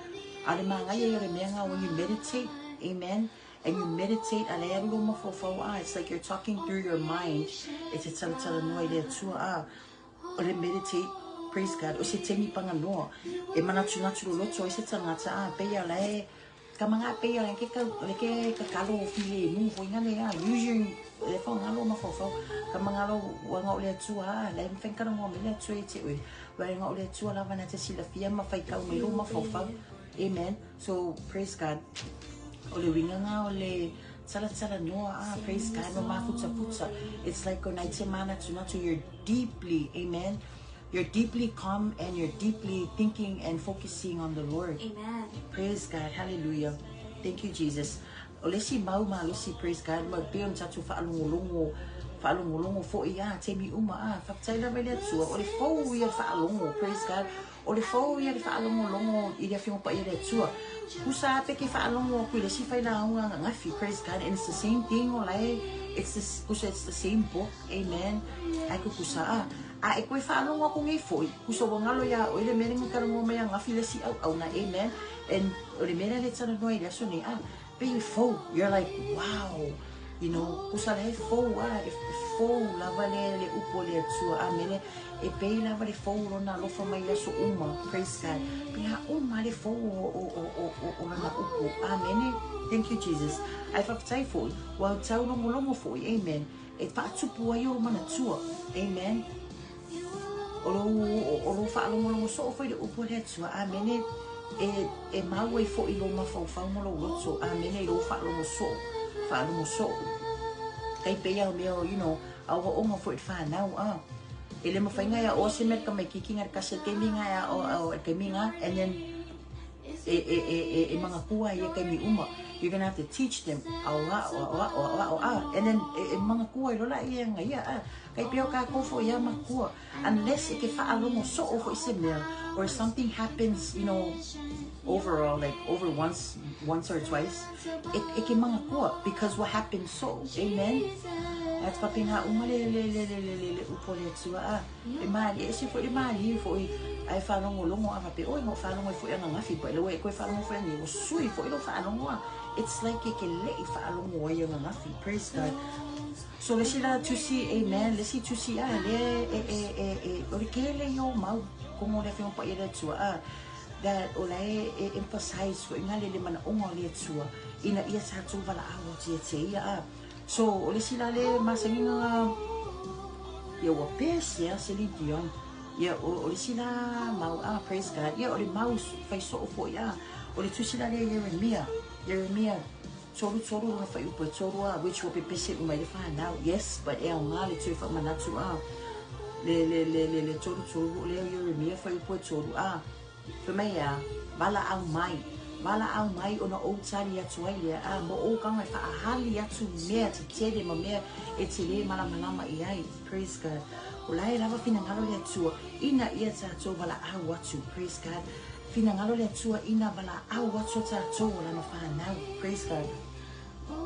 ale manga ye le menga when you meditate amen and you meditate a le alu mafaufau ah it's like you're talking through your mind e te talatala noa i le Atua ah o le meditate praise God o se taimi paganoa e manatunatu loloto ai se tagata ah pei la e ka manga pei le ke ka le ke kakalo file mu fo inga le ah use your le faogalo mafaufau ka mangalo ua ga o le Atua ah le mafai kana ngoa mai le Atua ia te oe ua ga o le Atua lava na te silafia ma faitau mai lou mafaufau amen so praise God o le uiga ga o le talatalanoa ah praise God no mafutafuta it's like o nai te manatunatu you're deeply amen you're deeply calm and you're deeply thinking and focusing on the Lord. Amen. Praise God. Hallelujah. Thank you, Jesus. O le isi mau malosi, praise God, ma pei ona tatou faalogologo, faalogologo foi a, taimi uma a, faafetai lava i le Atua, o le fou ia le faalogo, praise God, o le fou ia le faalogologo i le Afioga Paia le Atua. Kusa a pe ke faalogo aku i le isi failauga ananafi, praise God, and it's the same thing o lae, it's the, kusa it's the same book, amen, ai kukusa a, a e koe faalogo aku nei foi, kusa ua galo iā oe le mea le gakalogo mai angafi le isi auauna, amen, and o le mea lea le talanoa i le aso nei, ah, pei e fou, you're like, wow, you know, kusa la e fou, ah, e fou lava le le upu o le Atua, amene, e pei lava le fou lona alofa mai i aso uma, praise God, pe a uma le fou o o o o o o lana upu, amene, thank you Jesus, ae faafetai foi, ua taulogologo foi, amen, e faatupu ai ou manatua, amen, o lou o lou faalogologo soo foi i le upu a le Atua, amene, e e mau ai foi i lou mafaufau ma lou loto, amene, i lou faalogo soo, faalogo soo. Tai pei a o mea o, you know, aoaoga foi i le fanau, ah. E le mafai ia o se mea ka mai kiki nga le kasi taimi nga ia o o taimi nga and then e e e e e mangakua ia taimi uma. You're gonna have to teach them aoa o a o a o a and then e, e mangakua i lola ia nga ia ah. Kai peo ka kofo ia makua unless e ke faalogo soo foi se mea or something happens, you know, overall like over once once or twice e, e ke mangakua because what happened so amen At faapena uma le le le le le le le upu o le Atua a e malie ese foi le malie foi ae faalogologo a faapea oi na ou faalogo ai foi ananafi pa le ua e toe faalogo foi anei ua sui foi lou faalogo a it's like e ke leʻi faalogo ai ananafi praise God so le isi la tusi amen le isi tusi a le e e e e o le tele ia o mau kogo o le Afioga Paia le Atua a that o la e e emphasize foi ga le le manaʻoga o le Atua ina ia tatou valaau atu ia te ia a so o le isi la le masaniga ia ua pese a Celine Dion ia o, o le isi la mau a praise God ia o le mau fai soo foi a o le tusi la le Jeremia Jeremia tolu tolu lona fuaiupu e tolu a which ua pepese uma i le fanau yes but e aoga le toe faamanatu a le le le le le tolu tolu o lea Jeremia fuaiupu e tolu a fai mai a valaau mai valaau mai ona ou tali atu ai lea a mo ou kaga e faahali atu mea tetele ma mea e te lē malamalama i ai praise God o la e lava finagalo le Atua ina ia tatou valaau atu praise God. Finagalo le Atua ina valaau atu tatou o lana fanau. Praise God.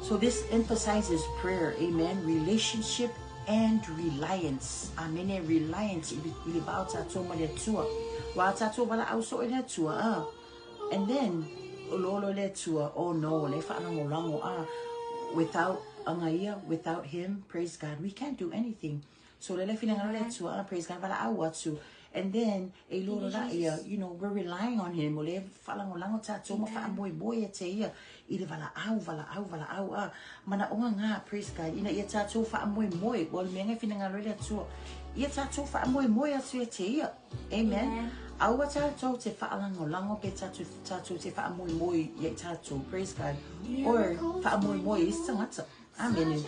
So this emphasizes prayer, amen, relationship and reliance. Amene, reliance i le va o tatou ma le Atua. Ua tatou valaau soo i le Atua, ah. And then, olo le Atua, oh no, le faalagolago, ah. Without agaia, without him, praise God, we can't do anything. So le finagalo le Atua, ah, praise God, valaau atu. And then, e lolo la ia, you know, we're relying on him. O le faalagolago tatou ma faamoemoe ia te ia i le valaau, valaau, valaau, ah. Manaoga gā, praise God, ina ia tatou faamoemoe, ua le mea e finagalo i le Atua. Ia tatou faamoemoe atu ia te ia. Amen. Amen. Aua tatou te faalagolago pe tatou, tatou te faamoemoe ia i tatou, praise God. Or faamoemoe i isi tagata. Amen.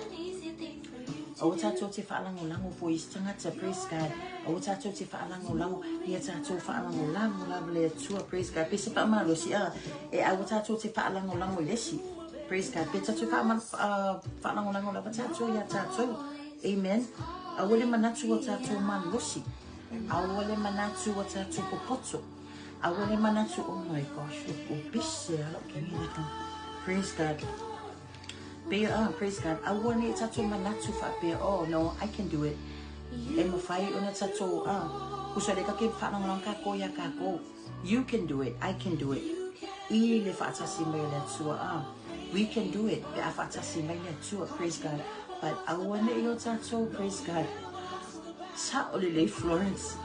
Aua tatou te faalagolago foi i isi tagata, praise God. Aua tatou te faalagolago ia tatou faalagolago lava le Atua, praise God. Pe se faamalosi, ah, e aua tatou te faalagolago i le isi. Praise God. Pe tatou faalagolago lava tatou ia tatou. Amen. Aua le manatu o tatou malosi. Aua le manatu o tatou popoto. Aua le manatu, oh my gosh, o pese ala o kengi. Praise God. Be, praise God. Aua ne tatou manatu faapea, oh no, I can do it. E mawhai ona tatou, kusa le kake whaalangolanga ka ko ia ka ko. You can do it, I can do it. I le whaatasi mai le Atua, ah. We can do it. Pe a whaatasi mai le Atua, praise God. But aua ne i o tatou, praise God. Sa o le lei Florence.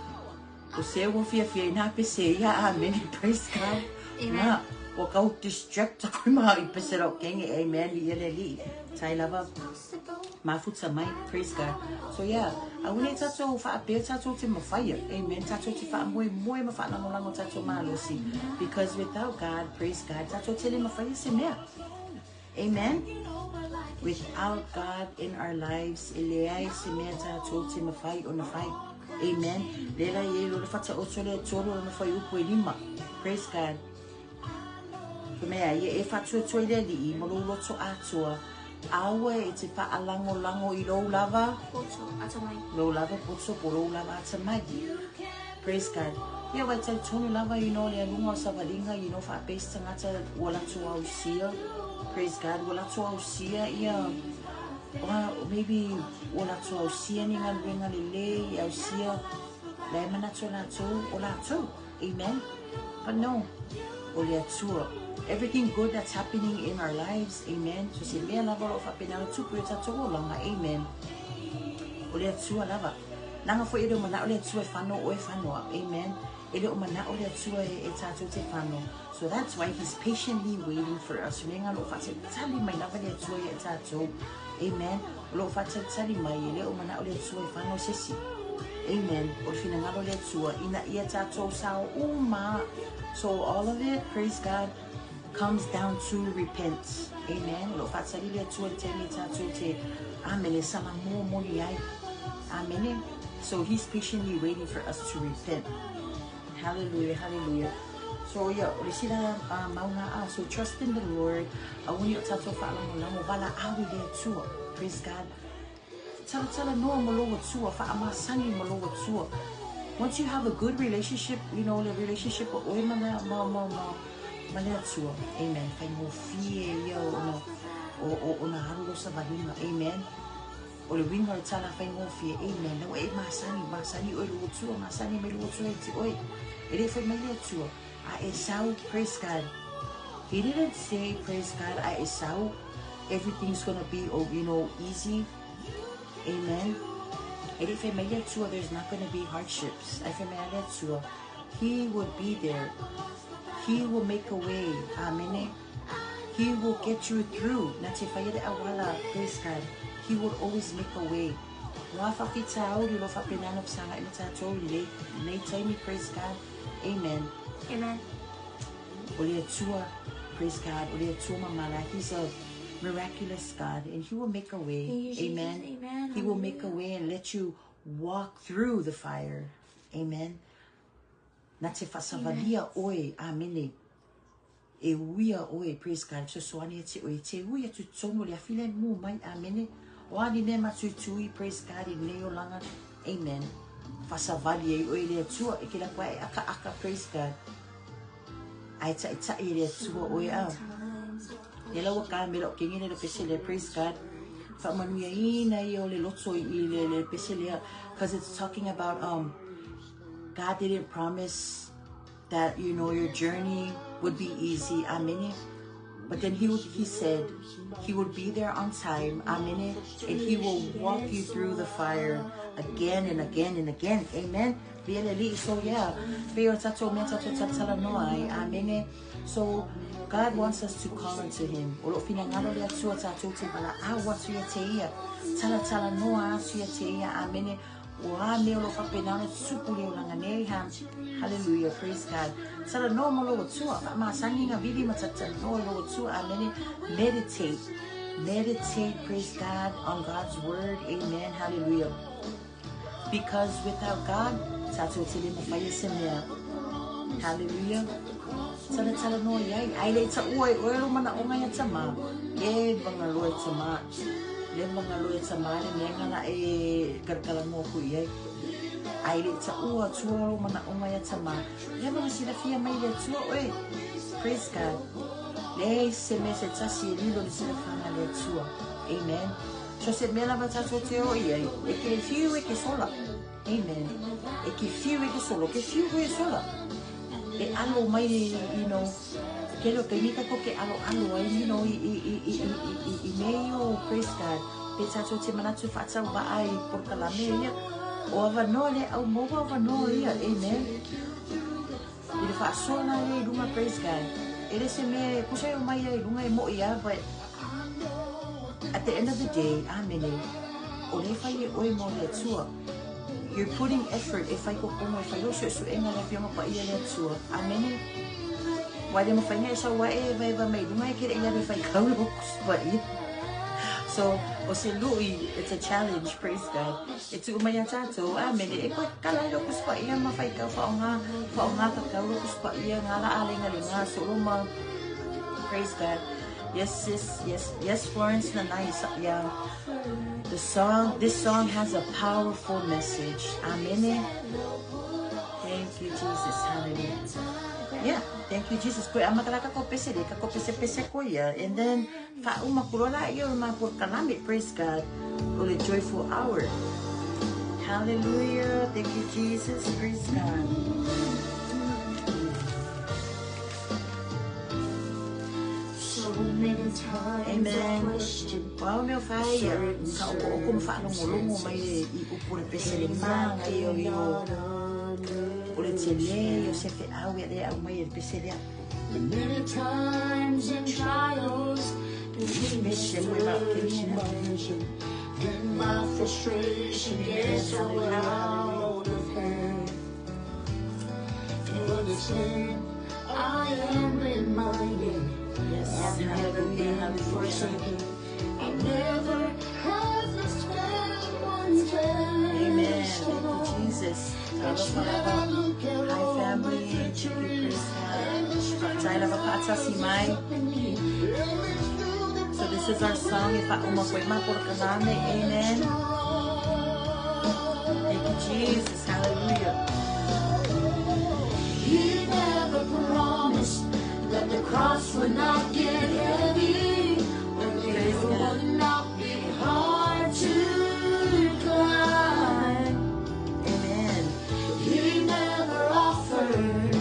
O se ua fia fia ina pese ia, amen, praise God. Amen. Na, o kau distract ako ma i pese rau kenge, amen, i ele li. Tai lava, mafuta mai, praise God. So yeah, aua ne tatou faapea tatou te mafaia, amen, tatou te faamoemoe ma faalagolago tatou malosi. Because without God, praise God, tatou te le mafaia se mea. Amen. Without God in our lives, e leai se mea tatou te mafai ona fai. Amen. Le la ye lo le fata o tole tolo na fai upu e lima. Praise God. Ko mea ia e whatuatua i le alii, mo lou loto atoa. Aua e te faalangolango i lou lava, Poto, atamai. lou lava poto po lou lava atamai. Praise God. Ia wai tau tonu lava, you know, le alunga o savalinga, you know, whaapesi tangata ua latou ausia. Praise God. Ua latou ausia ia, well, maybe ua latou ausia ni galuega lelei, ausia la e manatu o latou, o latou. Amen. But no, o le Atua. Everything good that's happening in our lives, amen. So se mea lava o loo faapena ona tupu i o tatou olaga, amen. O le Atua lava. Naga foi e le o manao le Atua e fano o e fanoa, amen. E le o manao le Atua e tatou te fano. So that's why he's patiently waiting for us. Lenga lo faatalitali mai lava le Atua ia tatou. Amen. O loo faatalitali mai e le o manao le Atua e fano se isi. Amen. O le finagalo le Atua ina ia tatou sao uma. So all of it, praise God, comes down to repent. Amen. O loo faatali le Atua i le taimi tatou te, amen, e salamoa moni ai. Amen. So he's patiently waiting for us to repent. Hallelujah, hallelujah. So yeah, o le sila maunga a. So trust in the Lord. Aua ne i o tatou faalagolago valaau i le Atua. Praise God. Talatala noa ma lou Atua, faamasani ma lou Atua. Once you have a good relationship, you know, le relationship o oe ma le, ma, ma, ma, ma le Atua. Amen. Faigofie ia ona, o ona alu lou savaliga. Amen. O le uiga o le tala faigofie. Amen. Lau e masani, masani oe lou Atua, masani mai lou Atua ia te oe. E le fai mai le Atua. A e sau, praise God. He didn't say, praise God, a e sau, everything's gonna be, oh, you know, easy. Amen. E le fai mai le Atua, there's not gonna be hardships. Ae fai mai le Atua, he will be there. He will make a way. Amen. He will get you through. Na te whaia le awala, praise God. He will always make a way. Wa whawhita auri lo whapenana psanga ina tatou i nei taimi, praise God. Amen. Amen. O le Atua, praise God. O le Atua mamala. He's a miraculous God and he will make a way. Thank you, Jesus. Amen. Amen. He will make a Hallelujah. way and let you walk through the fire. Amen. Na te whasavalia oe, amene. E uia oe, praise God, fesoasoani e te oe, te ui atu tonu le afi le mu mai, amene. O ani mea matuitui, praise God, i nei olaga, amen. Fasavali e oe le Atua, e ke la kua e aka aka, praise God. Ae taʻitaʻi e le Atua oe a. Lea la ua kamela o kenge le le pese lea, praise God. Faamanuiaina ia o le loto i le, le pese lea, because it's talking about God didn't promise that, you know, your journey would be easy. Amen. But then he said he would be there on time. Amen. And he will walk you through the fire again and again and again. Amen. So yeah. Amen. So God wants us to call unto him. O lo finangalo le Atua tatou te valaau atu ia te ia. Talatala noa atu ia te ia. Amen. O a mea o lo faapena ona tutupu le olaga nei ha. Hallelujah. Praise God. Talanoa ma lou Atua. Faamasani ga vili ma talatalanoa i lou Atua. Amen. Meditate. Meditate, praise God, on God's word. Amen. Hallelujah. Because without God, tatou te le mafaia se mea. Hallelujah. Talatalanoa iai. Ai le taua e oe lo manaoga ia tamā. Le magaloa e tamā. Le magaloa e tamā le mea gala e kalakalanoa ku iai. Ai le taua atua lo manaoga ia tamā. Le maga silafia mai le Atua oe. Praise God. Le se mea se tasi e lilo le silafaga le Atua. Amen. So se mea lava tatou te o iai. E ke fiu e ke sola. Amen. E ke fiu e ke solo. Ke fiu e sola. E alo mai, you know, ke lo taimi ka ke alo alo ai, you know, i mea o, praise God. Pe tatou te manatu faatau vaai polokalame ia. O avanoa le au maua avanoa ia. Amen. I le faasoa la le i luga, praise God. E le se mea, kusa e o mai ai i luga e moi a, but at the end of the day, amen, o le fai e oe mo le Atua. You're putting effort e fai kokomo e fai o suesuega le Afioga Paia le Atua. Amen. Wa le mafaina e sau ae e vaeva mai luga e kere ia le fai kau lo kusipaia. So, o se lui, it's a challenge, praise God. E tuu mai a tātou, amen. E koe kala i lo kusipaia ma fai kau whaonga, whaonga ka kau lo kusipaia, ngā la a lenga le ngā soloma. Praise God. Yes, sis, yes, yes, Florence Nanai, yeah. The song, this song has a powerful message. Amen. Thank you, Jesus. Hallelujah. Yeah, thank you, Jesus. Koe amakalaka ko pese le, ka ko pese pese ko ia. And then, whauma kurola ia o ma kalame, praise God. O le joyful hour. Hallelujah. Thank you, Jesus. Praise God. So many times I Amen. questioned Wao mea whai, ka oko oko mwhaalongolongo mai le i upu le pese le manga i o i o o le te le, o se whe au ia le au mai e le pese lea. The many times in trials, Mission without search my vision, then my frustration gets so out of hand. But it's then I am reminded Yes, I've never hallelujah, been hallelujah. forsaken. I never have to stand one Amen. test Thank you, alone. Jesus. That's when I look at Hi, all the family. Thank you, victories praise God. and the strength Taila whakaatasi mai. in me. And it's through the So this is our song, e whauma koe mā porokalame. Amen. Thank you, Jesus. Hallelujah. He never promised that the cross would not get heavy, or the Praise hill God. would not be hard to climb. Amen. He never offered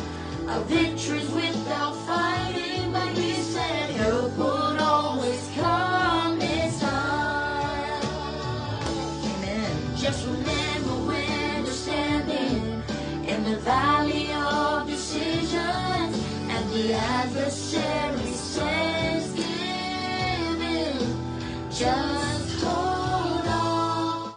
a victory without fighting, but he said help would always come in time. Amen. Just remember when you're standing in the valley of decisions and the adversary says, give in. Just hold on.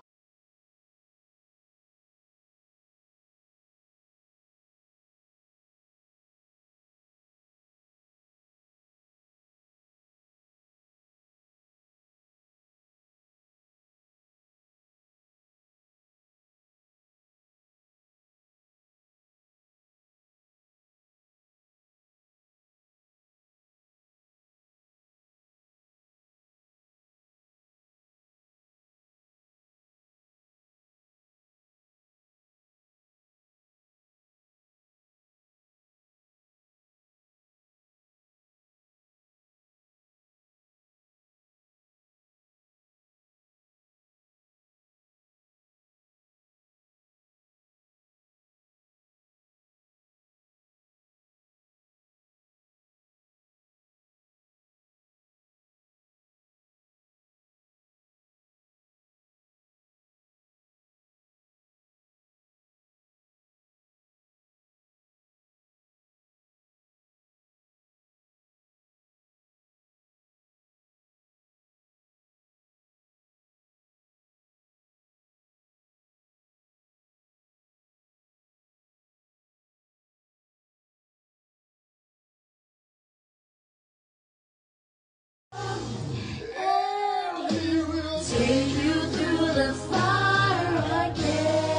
the fire again.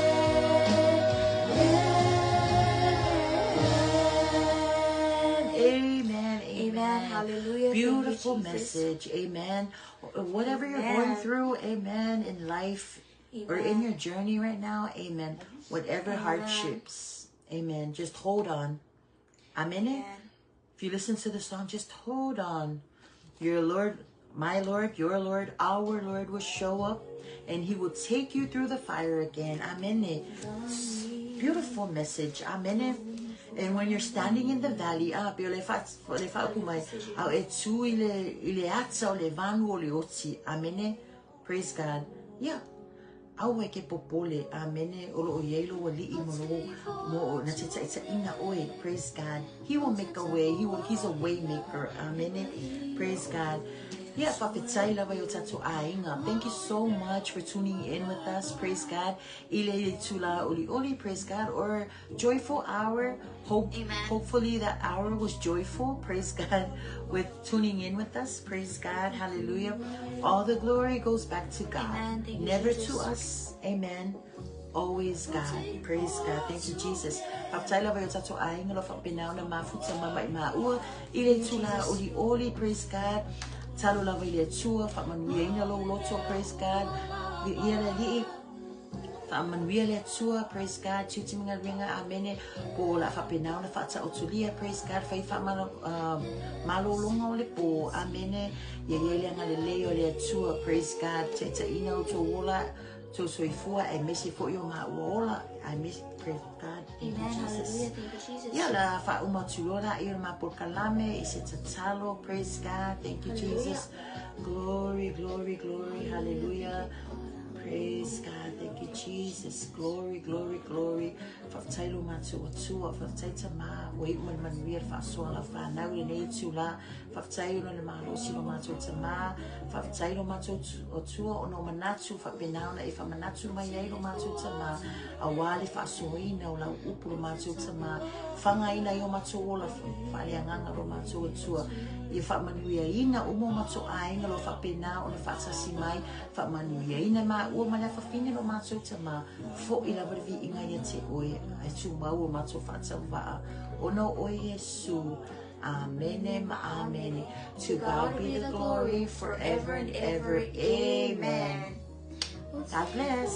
Amen. Amen. Hallelujah. Thank you, Beautiful Jesus. message. Amen. Whatever you're going Amen. through, amen, in life or in Amen. your journey right now, amen. Whatever Amen. hardships, amen. Just hold on. Amen. Amen. If you listen to the song, just hold on. Your Lord, my Lord, your Lord, our Lord will show up and he will take you through the fire again. Amen. Beautiful message. Amen. And when you're standing in the valley, ah, pe o le fa le fa ku mai, au e tu i le i le atsa o le vanu o le oti. Amen. Praise God. Yeah. Aua e ke popole, amene, o lo o iai lo ali'i mo lo, mo na te ta'ita'iga oe. Praise God. He will make a way. He's a way maker. Amene. Praise God. Yeah, faafetai lava i o tatou aiga. Thank you so much for tuning in with us. Praise God. I le itulā olioli, praise God, or joyful hour. Amen. Hopefully that hour was joyful. Praise God, with tuning in with us. Praise God. Hallelujah. All the glory goes back to God. Amen. Thank you, Never Jesus. to us. Amen. Always God. Praise God. Thank you, Jesus. Faafetai lava i o tatou aiga lo faapena ona mafuta mai ma i maua i le itulā olioli. Praise God. Talo lava i le Atua, faamanuiaina lou loto. Praise God. Viia le Alii. Faamanuia le Atua, praise God, tiute ma galuega, amene, po o le a faapena ona faataotolia, praise God, fai faamalo, malologa o le po, amene, ia i ai le agalelei o le Atua, praise God, taitaiina outou ola, tou soifua, aemaise foi o maua ola, aemaise, praise God, thank you, Amen. Jesus. Hallelujah. Thank you, Jesus. Ia la faauma atu loa laia o le mapolokalame i se tatalo, praise God, thank you, Hallelujah. Jesus. Glory, glory, glory, hallelujah. Praise God, thank you, Jesus. Glory, glory, glory. Faafetai lo matou Atua, faafetai Tamā, ua iu ma le manuia le faasoa lau fanau i lenei itulā. Faafetai ona o le malosi lo matou Tamā, faafetai lo matou Atua ona o manatu faapena ona e faamanatu mai ai lo matou Tamā, auā le faasoaina o lau upu lo matou Tamā, fagaina ai o matou ola faaleagaga lo matou Atua. Ia faamanuiaina uma o matou aiga lo faapena ona faatasi mai, faamanuiaina maua ma le afafine lo matou Tamā, fo'i lava le viiga ia te oe, ae tumau o matou faatauvaa, ona o oe Iesu. Amene ma amene. To God be the glory forever and ever. Amen. God bless.